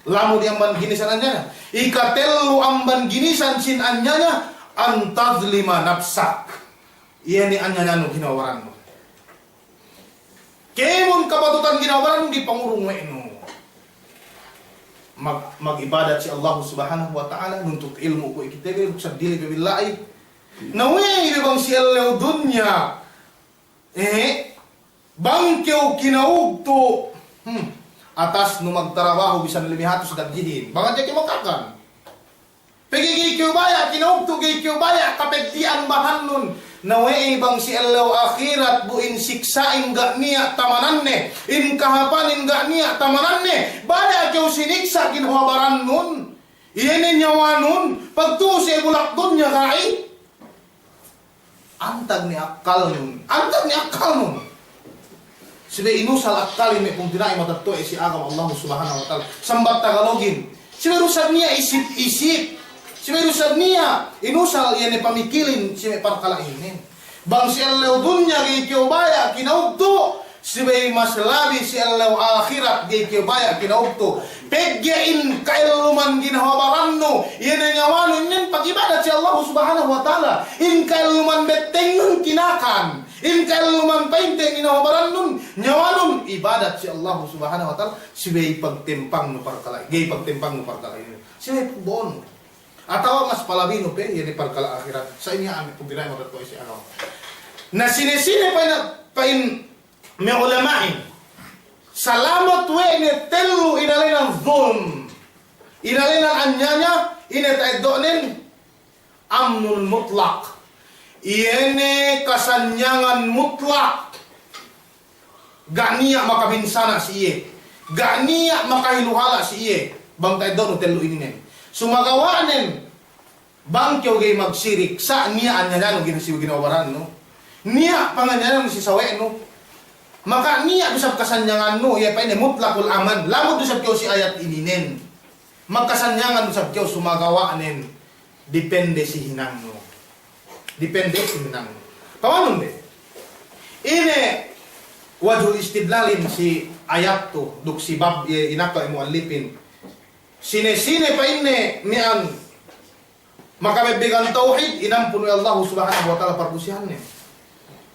Lamud iye amban ginisan anyaya. Ikatellu amban ginisan sin anyaya, أن تظلم نفسك. Iye ne anyayanu ginawa barannu. Kēmon kapatutan ginawa barannu di pangurung we' nu. Mag-, mag'ibadat si Allahu Subhanahu wa Ta'ala, nuntut ilmu' kuwe' kite bi, duk seddili pe billahi. Na we'ey be bang si ellew dunya, eh, bang kew kinaugtu', hmm, atasnu magtarabahu bisan lime hatus gadjihin. Bang hadja kew makakan. Pegge' ga'i kew baya' kinaugtu', ga'i kew baya' kapegdi'an bahannun. Na we'ey bang si ellew ahirat bu in siksa'in ga' niya' tamananne, in kahāpanin ga' niya' tamananne, baya' kew siniksa' ginawa barannun. Iye ne nyawanun, pagtu'u si bulak dunya ga'i. Antag ne akkalnun, antag ne akkalnun. Subey inusal akkalin me' pungtina'i matetto'e si agama Allahu Subhanahu wa Ta'ala. Sambat Tagalogin. Subey du isab niya' isip-isip. Subey du isab niya' inusal iye ne pamikilin si me' parkala' inin. Bang si ellew dunya ga'i kew baya' kinaugtu', subey mas labi si ellew ahirat ga'i kew baya' kinaugtu'. Pegge' in ka'elluman ginhawa barannu, iye ne nyawanu inin pag'ibadat si Allahu Subhanahu wa Ta'ala. In ka'elluman bettengnu kinakan, in ka'elluman pa'inte ginhawa barannun, nyawanun, ibadat si Allahu Subhanahu wa Ta'ala, subey pagtempangnu parkala', ga'i pagtempangnu parkala' inin. Subey pagbo'onu. Atawa mas palabinu pe, iye ne parkala' ahirat. Sa' inin ame' pungtina'i matetto'a si agama. Na sine-sine pa'in, pa'in me' ulama'in, salamat we' ne tellu inēnan zulm, inēnan anyaya, ine ta'eddo'nen, amnul mutlak. Iye ne kasanyangan mutlak. Ga' niya' makabinsana' si iye. Ga' niya' makahiluhala' si iye. Bang ta'eddo'nu tellu ininen. Sumagawa'nen, bang kew ga'i magsirik, sa' niya' anyayanu gin-, si ginawa barannu. Niya' panganyayannu si sawe'nu. Maka niya' du isab kasanyangannu, iye pa'inne mutlakul aman. Lamud du isab kew si ayat ininen. Magkasanyangan du isab kew sumagawa'nen. Depende si hinangnu. Depende si hinangnu. Pamanun de. Ine wajhul istidlalin si ayat tu, duk si bab, iye, inaka' mu'allifin. Sine-sine pa'inne miya'an makabebbegan tawhid, inampun we' Allahu Subhanahu wa Ta'ala pardusihanne.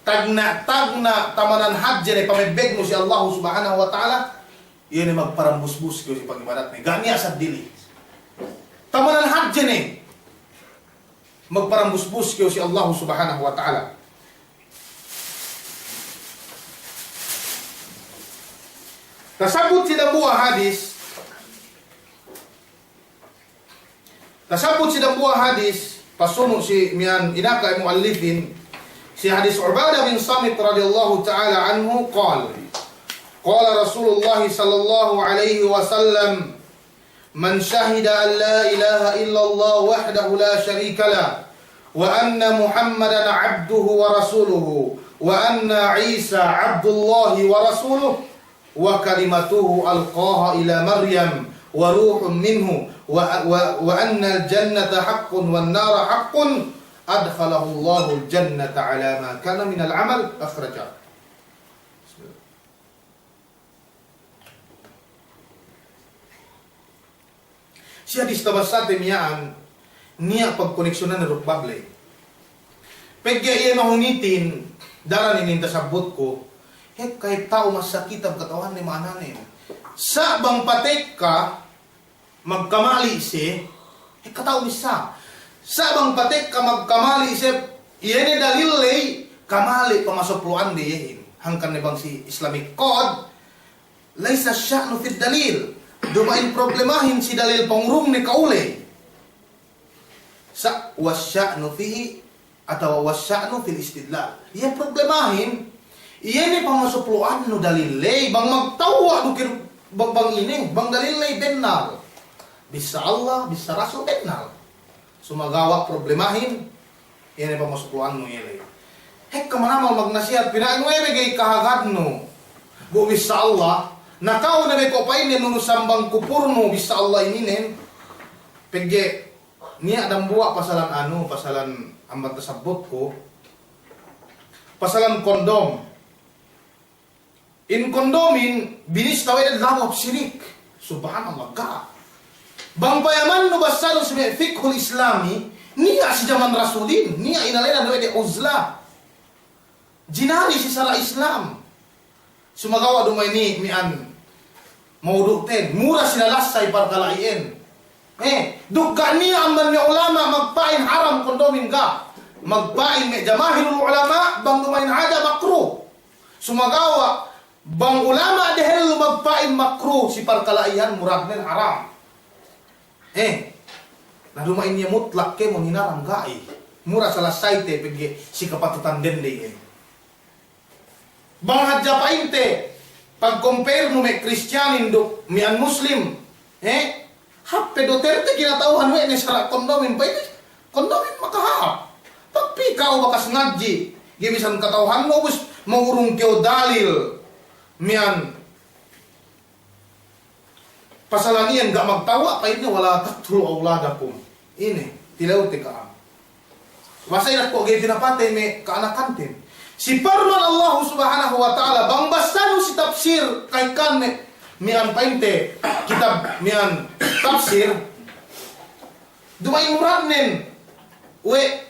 Tagna'-tagna' tamanan hadje ne pabebbegnu si Allahu Subhanahu wa Ta'ala, iye ne magparambusbus kew si pag'ibadatne. Ga' niya' saddili. Tamanan hadje ne. Magparambusbus kew si Allahu Subhanahu wa Ta'ala. Tasabbut si dambuwa' hadis. Tasabbut si dambuwa' hadis. Pasunu' si miya'an inaka' mu'allifin. Si hadis Ubadah bin Samit radiyallahu ta'ala anhu, qal. Qala Rasulullah sallallahu alaihi wasallam, من شهد أن لا إله إلا الله وحده لا شريك له، وأن محمدا عبده ورسوله، وأن عيسى عبد الله ورسوله، وكلمته ألقاها إلى مريم وروح منه، و-، و-، وأن الجنة حق والنار حق، أدخله الله الجنة على ما كان من العمل. أخرجه. Si hadis tabassate miya'an, niya' pagkoneksiyunan duk bab ley. Pegge' iye mahunitin, daran inin tasabbutku, hep kahep ta'u massa kitab kata'uhanne ma'ananen. Sa' bang patekka, magkamali' siye, hep kata'u missa. Sa' bang patekka magkamali' siye, iye ne dalil ley, kamali' pamasoplo'ande iyehin. Hangkan ne bang si Islamic Code, ليس الشأن في الدليل. Duma'in problemahin si dalil pangurungne ka'u ley. Sa' والشأن فيه atawa والشأن في الاستدلال. Iye problemahin, iye ne pamasoplo'annu dalil ley, bang magtewwa' du kew bang, bang ine, bang dalil ley bennal. Bissa Allah, bissa Rasul bennal. Sumagawa' problemahin, iye ne pamasoplo'annu iye ley. Hekka manamal magnasihat, pina'in we' be ga'i kahagadnu. Bu bissa Allah, na ka'u ne be ko' pa'inne nuru sambang kupurnu bissa Allah ininen. Pegge' niya' dambuwa' pasalan anu, pasalan amban tasabbutku. Pasalan kondom. In kondomin, binista we' de labu hap sirik. Subhanallah, ga'. Bang payamannu basanu si me' fiqhul Islami, niya' si jaman Rasulin, niya' inalenan we' de uzla. Jinari si sara' Islam. Sumagawa' duma'in miya'an mawdu'ten, mura sinalassay parkala' iyan. Eh, duk ga' niya' amban me' ulama' magpa'in haram kondomin, ga'. Magpa'in me' jamahirul ulama', bang duma'in hadja makruh. Sumagawa' bang ulama' dehellu magpa'in makruh si parkala' iyan, muradnen haram. Eh, na duma'in iye mutlak kēmon hinaram, ga'i. Mura salassayte pegge' si kapatutan dende iye. Bang hadja pa'inte, pag-compare-nu me' Kristiyanin duk miya'an Muslim, eh? Hāp pe Duterte kinata'uhan we' ne sara' kondomin, pa'inte kondomin makahāp. Pagpī ka'u bakas ngadji', ga'i bisan kata'uhannu, ubus mangurung kew dalil miya'an pasalan iyan ga' magtewwa', pa'inne, ولا تقتلوا أولادكم. Ine, tilewte ka'am. Basta ine ko' ga'i pinapatey me' ka'anakanten. Si parman Allahu Subhanahu wa Ta'ala, bang basta nu si tafsir, kahekkahan me', miya'an pa'inte, kitab miya'an tafsir. Duma'in muradnen, we'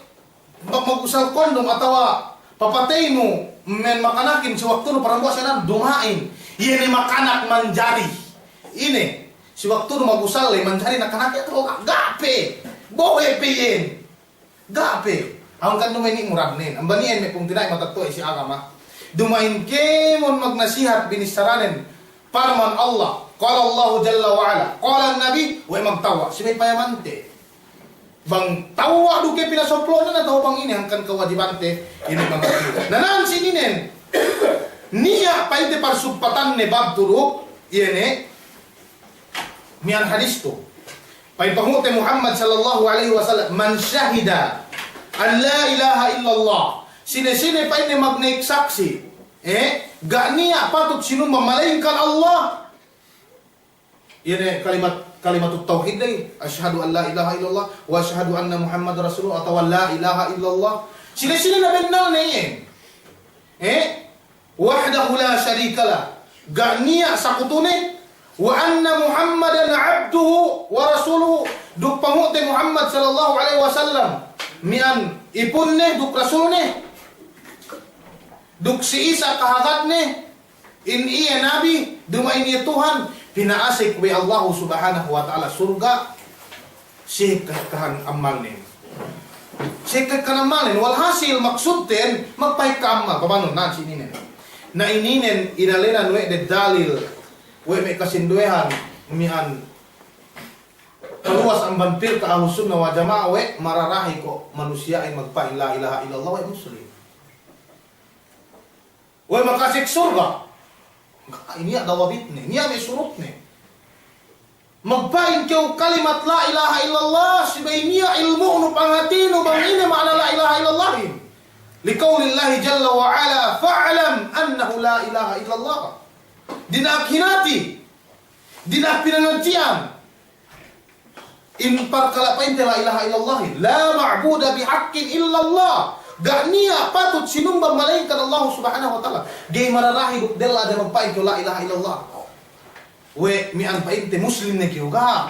Mag-, magusal kondom atawa papateynu me' makanakin si waktunu parambuwa' siye nan duma'in. Iye ne makanak manjari. Ine, si waktunu magusal le manjari nakanakin atawa ga', ga' pe. Bohe' pe iyan. Ga' pe. Hangkan duma'in muradnen. Amban iyan me' pungtina'i matetto'a si agama. Duma'in kēmon magnasihat binissaranen. Parman Allah. Qala Allahu jalla wa ala. Qala Nabi. We' magtewwa'. Subey payamante. Bang tewwa' duk ke pinasoplonen atawa bang ine hangkan kawajibante ine bang. Na nan si ininen. Niya' pa'inte parsugpatanne bab tu'u, iye ne, miya'an hadis tu. Pa'in panghu'te Muhammad sallallahu alaihi wasallam, "Man syahida an la ilaha illallah." Sine-sine pa'inne magnaik saksi', eh, ga' niya' patut sinumba malaingkan Allah. Iye ne kalimat, kalimatut tawhid ley, "Asyhadu an la ilaha illallah wa asyhadu anna Muhammadar Rasulullah," atawa "La ilaha illallah." Sine-sine nabennalne iye. Eh? "Wahdahu la syarika lah." Ga' niya' sakutune. "Wa anna Muhammadan abduhu wa rasuluhu." Duk panghu'te Muhammad sallallahu alaihi wasallam. Miya'an ipunne duk rasulne. Duk si Isa kahagadne. In iye nabi, duma'in iye Tuhan, pina'asek we' Allahu Subhanahu wa Ta'ala surga', si kahekkahan ammalnen. Si kahekkahan ammalnen, walhasil maksudten, magpahekka ammal, pamanun, na, si ininen. Na ininen, inalenan we' de dalil, we' me' kasinduwehan, miya'an, kaluwas amban pirka' Ahlus Sunnah wal Jama'ah, we' mararahi ko' manusiya'in magpa'in la ilaha illallah, we' muslim. We' makasek surga'. Ga', niya' dawabitne, niya' me' surutne. Magpa'in kew kalimat la ilaha illallah, subey niya' ilmu'nu, pangatinu, bang ine ma'ana la ilaha illallahin. Liqaulillahi jalla wa ala, "Fa'lam annahu la ilaha illallah." Dina'ak hinati, dina'ak pinangadji'an. In parkala' pa'inte la ilaha illallah, la ma'buda bihaqqin illallah. Ga' niya' patut sinumba malaingkan Allah Subhanahu wa Ta'ala. Ga'i mararahi duk della de magpa'in kew la ilaha illallah. We' miya'an pa'inte muslim ne kew ga'.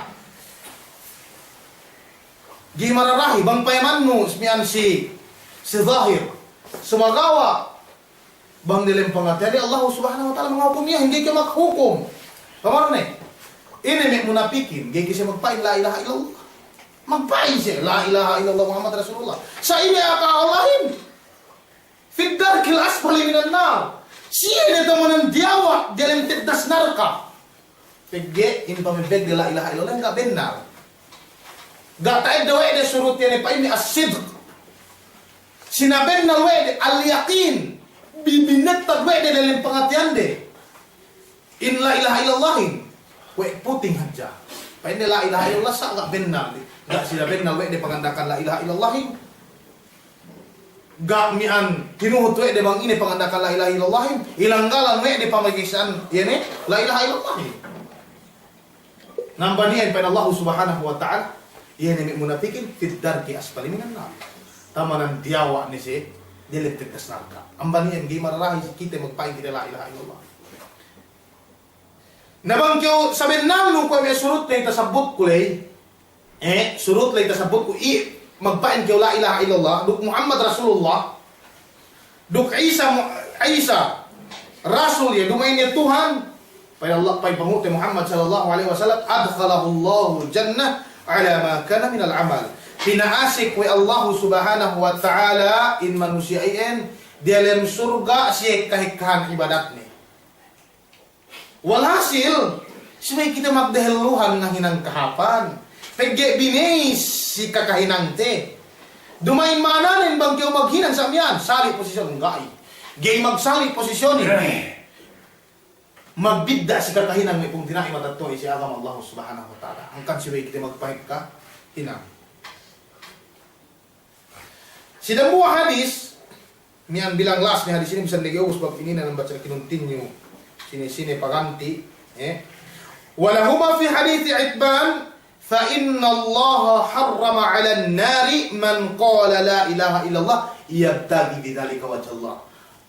Ga'i mararahi bang payamannu miya'an si, si zahir. Sumagawa' bang delem pangateyande Allah Subhanahu wa Ta'ala manghukum iye, ga'i ke maghukum. Pamanun ne? Ine me' munapikin, ga'i ke siye magpa'in la ilaha illallah. Magpa'in siye, la ilaha illallah Muhammad Rasulullah. Sa' ine aka Allahin? Fid darkil asfali minan nar. Siye ne tamanan diyawa' delem teddas narka'. Pegge' in pamebbegde la ilaha illallah ga' bennal. Ga' ta'eddo' we' de surut iye ne pa'inne as-sidq. Sinabennal we' de al-yaqin. Bi-, binettad we' de delem pangateyande. In la ilaha illallahin. We' puting hadja. Pa'inne la ilaha illallah sa' ga' bennal. Ga' sinabennal we' de panganda'akan la ilaha illallahin. Ga' miya'an tinuhut we' de bang ine panganda'akan la ilaha illallahin, ilanggalan we' de pamagisa'an, iye ne, la ilaha illallahin. Na amban iyan pa'in Allah Subhanahu wa Ta'ala, iye ne me' munapikin, fid darki asfali minan nar. Tamanan diyawa' ne siye, delem teddas narka'. Amban iyan ga'i mararahi si kite magpa'in kite la ilaha illallah. Na bang kew sabennalnu kuwe' me' surut ne tasabbutku ley, eh, surut ley tasabbutku, i, magpa'in kew la ilaha illallah, duk Muhammad Rasulullah, duk Isa mu-, Isa Rasul iye, duma'in iye Tuhan, pa'in Allah, pa'in panghu'te Muhammad sallallahu alaihi wasallam, adkhalahullahu jannah ala ma kana minal amal. Pina'asek we' Allah Subhanahu wa Ta'ala in manusiya' iyan diyalem surga' si hekka-hekkahan ibadatne. Walhasil, subey kite magdehelluhan ngahinang kahāpan. Pegge' biney si kakahinangte. Duma'in ma'ananen bang kew maghinang sa' miya'an, sali' posisyon, ga'i. Ga'i magsali' posisyonin. Magbidda' si kakahinang me' pungtina'i matetto'a si agama Allah Subhanahu wa Ta'ala. Hangkan subey kite magpahekka hinang. Si dambuwa' hadis, miya'an bilang last ne hadis inin, bisan ne ga'i ubus bab inin, na baca continue sine-sine paganti', eh. Wa lahuma fi hadithi Itban فإن الله حرم على النار من قال لا إله إلا الله يبتغي بذلك وجه الله.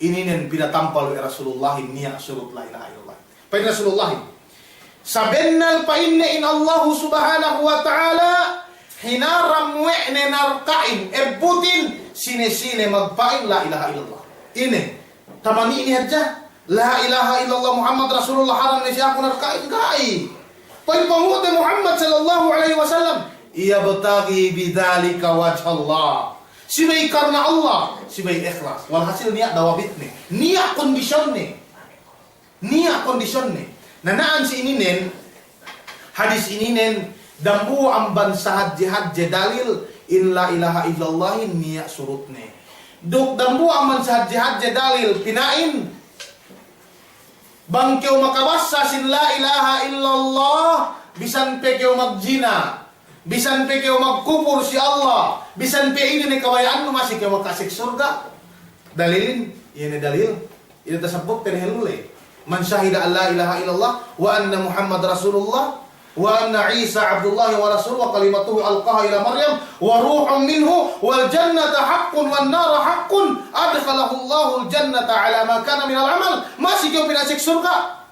Ininen pinatampal we' Rasulullahin niya' surut la ilaha illallah. Pa'in Rasulullahin, sabennal pa'inne in Allahu Subhanahu wa Ta'ala hinaram we' ne narka'in, ebbutin, sine-sine magpa'in la ilaha illallah. Ine, taman inin hadja, la ilaha illallah Muhammad Rasulullah, haram ne si aku narka'in, ga'i. Pa'in panghu'te Muhammad sallallahu alaihi wasallam, yabtaghi bidhalika wajhallah. Subey karna Allah, subey ikhlas. Walhasil niya' dawabitne, niya' kondisyonne. Niya' kondisyonne. Na na'an si ininen, hadis ininen, dambuwa' amban sahadje-hadje dalil in la ilaha illallahin niya' surutne. Duk dambuwa' amban sahadje-hadje dalil pina'in, bang kew makabassa sin la ilaha illallah, bisan pe kew magjina, bisan pe kew magkupur si Allah, bisan pe ine ne kabaya'annu, masi kew makasek surga'. Dalilin, iye ne dalil. Ine tasabbut pe dehellu ley. من شهد أن لا إله إلا الله وأن محمدا رسول الله وأن عيسى عبد الله ورسوله وكلمته ألقاها إلى مريم وروح منه والجنة حق والنار حق أدخله الله الجنة على ما كان من العمل. Masi kew pinasek surga'.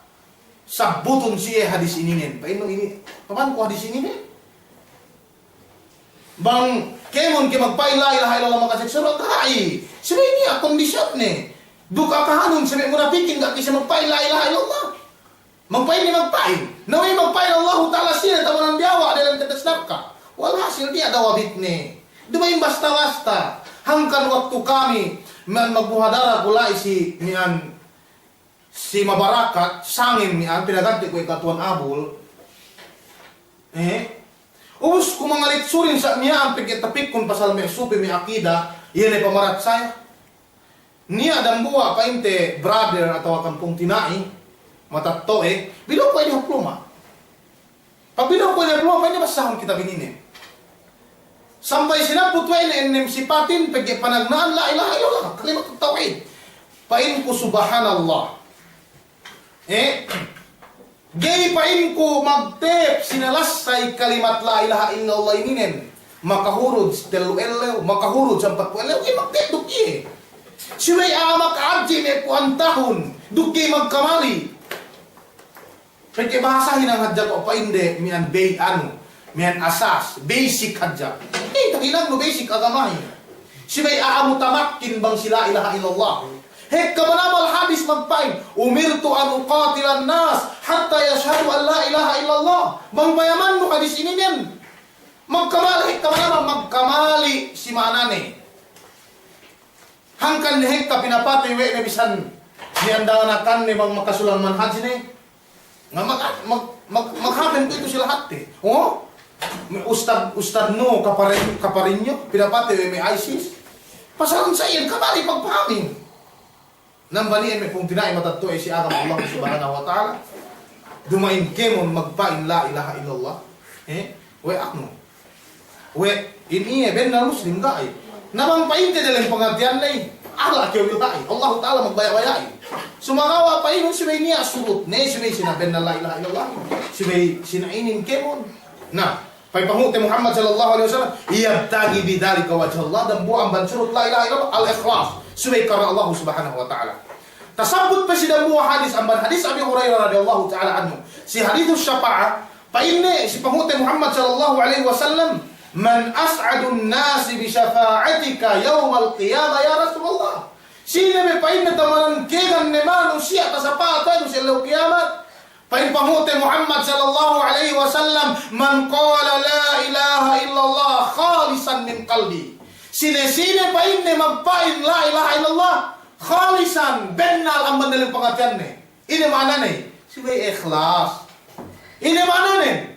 Sabbutun siye hadis ininen. Pa'innu inin, pamanku hadis ininen. Bang kēmon ke magpa'in la ilaha illallah makasek surga', ga'i. Subey niya' kondisyonne. Duk akahanun subey munapikin ga' kise magpa'in la ilaha illallah. Magpa'in ne magpa'in. Na we' magpa'in Allahu Ta'ala sine tamanan diyawa' dalem tetes narka'. Walhasil niya' dawabitne. Duma'in basta-basta. Hangkan waktu kami miya'an magmuhadara ku la'i si miya'an si Mabarakat, sangem miya'an, pinaganti' ku we' Katuwan Abul. Eh? Ubus ku mangalit surin sa' miya'an pegge' tapikkun pasal me' supi me' akida, iye ne pamaratsaya. Niya' dambuwa' pa'inte brother atawa kan pungtina'i, matetto'e, bilaw ku we' ne hap luma'. Pagbilaw ku we' ne hap luma', pa'inne basahun kitab ininen. Sampay sinabbut we' ne ennem sipatin pegge' panagna'an la ilaha illallah, kalimatut tawhid. Pa'inku subhanallah. Eh, ga'i pa'inku magtep sinalassay kalimat la ilaha illallah ininen. Makahuruj tellu ellew, makahuruj ampatpū' ellew, ga'i magtep duk iye. Subey a'a maka'adji' me' pu'un tahun, duk ga'i magkamali. Pegge' bahasa hinang hadja ko' pa'inde miya'an be-, anu, miya'an asas, basic hadja. Eh, tahinangnu basic agamahin. Subey a'a mutamakkin bang si la ilaha illallah. Hekka manamal hadis magpa'in, أمرت أن أقاتل الناس حتى يشهدوا أن لا إله إلا الله. Bang payamannu hadis ininen. Magkamali, hekka manamal magkamali si ma'anane. Hangkan ne hekka pinapatey we' ne bisan miya'an danakanne bang makasulang manhajne. Nga' mag-, mag-, mag-, maghapen ku itu si lahatte. Oh? Me' ustad, ustadnu kapare-, kaparenyo, pinapatey we' me' ISIS. Pasalan sa' iyan kamali pagpahamin. Nambali'en me' pungtina'i matetto'e si agama Allah Subhanahu wa Ta'ala. Duma'in kēmon magpa'in la ilaha illallah. Eh? We' anu. We', in iye bennal muslim ga'i. Na bang pa'inte dalem pangadji'an ley, ala kew ila'i. Allahu Ta'ala magbaya'-baya'in. Sumagawa' pa'inun subey niya' surutne, subey sina bennal la ilaha illallah. Subey sina inin kēmon. Na, pa'in panghu'te Muhammad sallallahu alaihi wasallam, yabtaghi bidhalika wajhallah, dambuwa' amban surut la ilaha illallah, al-ikhlas. Subey karna Allah Subhanahu wa Ta'ala. Tasabbut pe si dambuwa' hadis, amban hadis Abi Hurairah radiyallahu ta'ala anhu. Si hadithu syafa'ah, pa'inne si panghu'te Muhammad sallallahu alaihi wasallam, من أسعد الناس بشفاعتك يوم القيامة يا رسول الله. Sine be pa'inne tamanan kēgan ne manusiya' tasapa'at we' nu si ellew kiyamat? Pa'in panghu'te Muhammad sallallahu alaihi wasallam, من قال لا إله إلا الله خالصا من قلبه. Sine-sine pa'inne magpa'in la ilaha illallah khalisan, bennal amban dalem pangadji'anne. Ine ma'anane? Subey ikhlas. Ine ma'anane?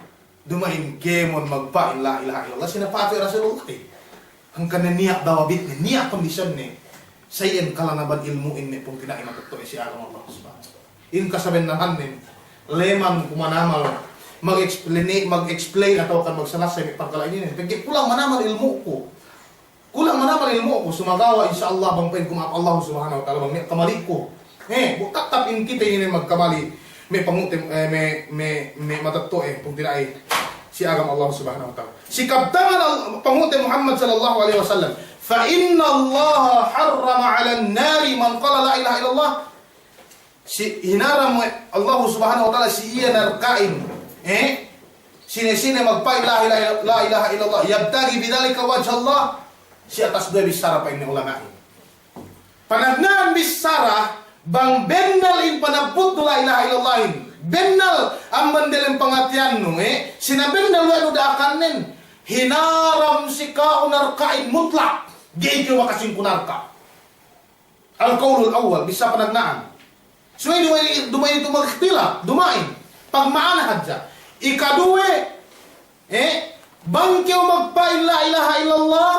Duma'in kēmon magpa'in la ilaha illallah, sinapa'at we' Rasulullah. Hangkan ne niya' dawabitne, niya' kondisyonne. Sa' iyan kalanaban ilmu'in me' pungtina'i matetto'e si agama Allah Subhanahu wa Ta'ala. In kasabennahannen, leman ku manamal mag-explain, mag-explain atawa kan magsalassay me' parkala' inin. Pegge' kulang manamal ilmu'ku. Kulang manamal ilmu'ku, sumagawa' insya Allah bang pa'inku ma'ap Allah Subhanahu wa Ta'ala bang niya' kamali'ku. Eh, bu-, tattap in kite inin magkamali. Me' pangute, eh, me', me', me' matetto'e, pungtina'i. si agama Allah Subhanahu wa Ta'ala. Si kabtangan Al-, panghu'te Muhammad sallallahu alaihi wasallam, "Fa innallaha harrama 'alan nari man qala la ilaha illallah." Si hinaram we' Allah Subhanahu wa Ta'ala si iye narka'in, eh? Sine-sine magpa'in la ilaha, la ilaha illallah, yabtaghi bidzalika wajhallah, si atas duwe bissara pa'in ne ulama'in. Panagna'an bissara, bang bennal in panabbutnu la ilaha illallahin, bennal amban delem pangatiyannu, eh, sinabennal we' nu da'akannen, hinaram si ka'u narka'in mutlak, ga'i kew makasingku narka'. Al-qawlul awwal, bissā panagna'an. Subey duma'in, duma'in itu magtilaf, duma'in. Pagma'ana hadja. Ikaduwe, eh, bang kew magpa'in la ilaha illallah,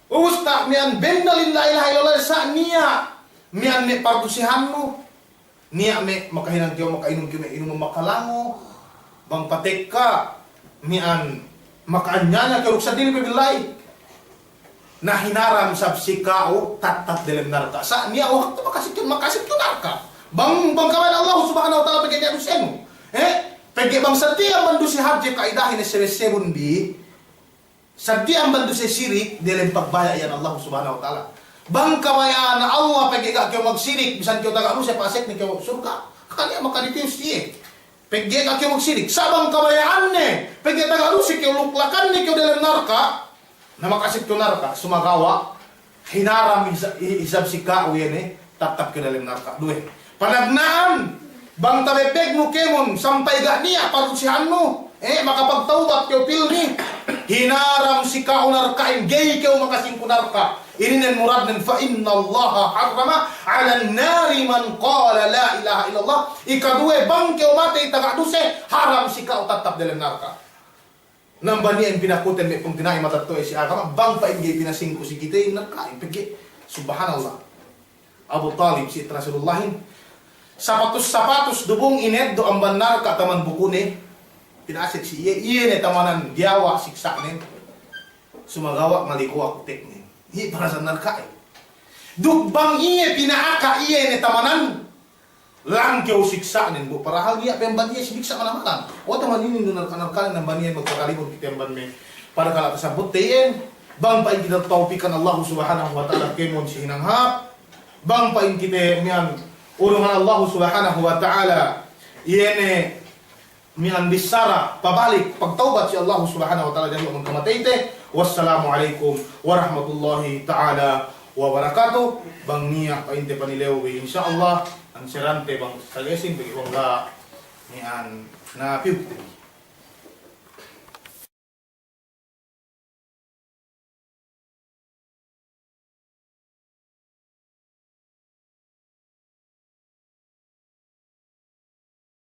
ubus ta' miya'an bennalin la ilaha illallah sa' niya' miya'an me' pardusehannu. Niya' me' makahinang kew, maka'inum kew me' inumum makalango. Bang patekka miya'an maka'anyaya kew duk seddili pe billahi. Na hinaram isab si ka'u tattap delem narka'. Sa' niya' waktu makasik kew, makasik kew narka'. Bang, bang kabaya'an Allah Subhanahu wa Ta'ala pegge' niya' dusenu. Eh? Pegge' bang seddili amban duse hadje ka'idahin ne sebe-sebun bi. Seddili amban duse sirik delem pagbaya' iyan Allah Subhanahu wa Ta'ala. Bang kabaya'an Allah pegge' ga' kew magsirik, bisan kew taga duse, pa'asek ne kew surga'. Kaniya' makaditiyu si iye. Pegge' ga' kew magsirik. Sa' bang kabaya'anne, pegge' taga duse kew, luklakanne kew delem narka', na makasik kew narka', sumagawa' hinaram hisa-, hi-, hisab si ka'u iye ne, tattap kew delem narka'. Duwe. Panagna'an, bang tabebbegnu kēmon sampay ga' niya' pardusehannu, eh, makapagtawbat kew pilmi, hinaram si ka'u narka'in, ga'i kew makasingku narka'. Ininen muradnen, fa innallaha harrama 'alan nari man qala la ilaha illallah. Ikaduwe, bang kew matey taga duse, haram si ka'u tattap delem narka'. Na amban iyan pinakuten me' pungtina'i matetto'a si agama, bang pa'in ga'i pinasingku si kite narka'in, pegge', subhanallah. Abu Talib si Rasulullahin, sapatus-sapatus dubung ineddo' amban narka' taman bukune, pina'asek si iye, iye ne tamanan diyawa' siksa'nen, sumagawa' malikuwa' kuteknen. Iye parasan narka'in. Duk bang iye pina'aka iye ne tamanan, langkew siksa'nen bu, parahal niya' pe amban iye siniksa' manamal. O taman inin du narka'-narka'nen amban iye magpakalibun kite amban me' parakala' tasabutte iyan. Bang pa'in kite tawpikan Allah Subhanahu wa Ta'ala kēmon si hinang hāp. Bang pa'in kite miya'an urungan Allah Subhanahu wa Ta'ala iye ne miya'an bissara, pabalik, pagtawbat si Allah Subhanahu wa Ta'ala, diyalem kamateyte. Wassalamu alaikum warahmatullahi ta'ala wabarakatuh. Bang niya' pa'inte panilew bi, insya Allah, answerante bang sagesing, bagi bang ga' miya'an na piyuk.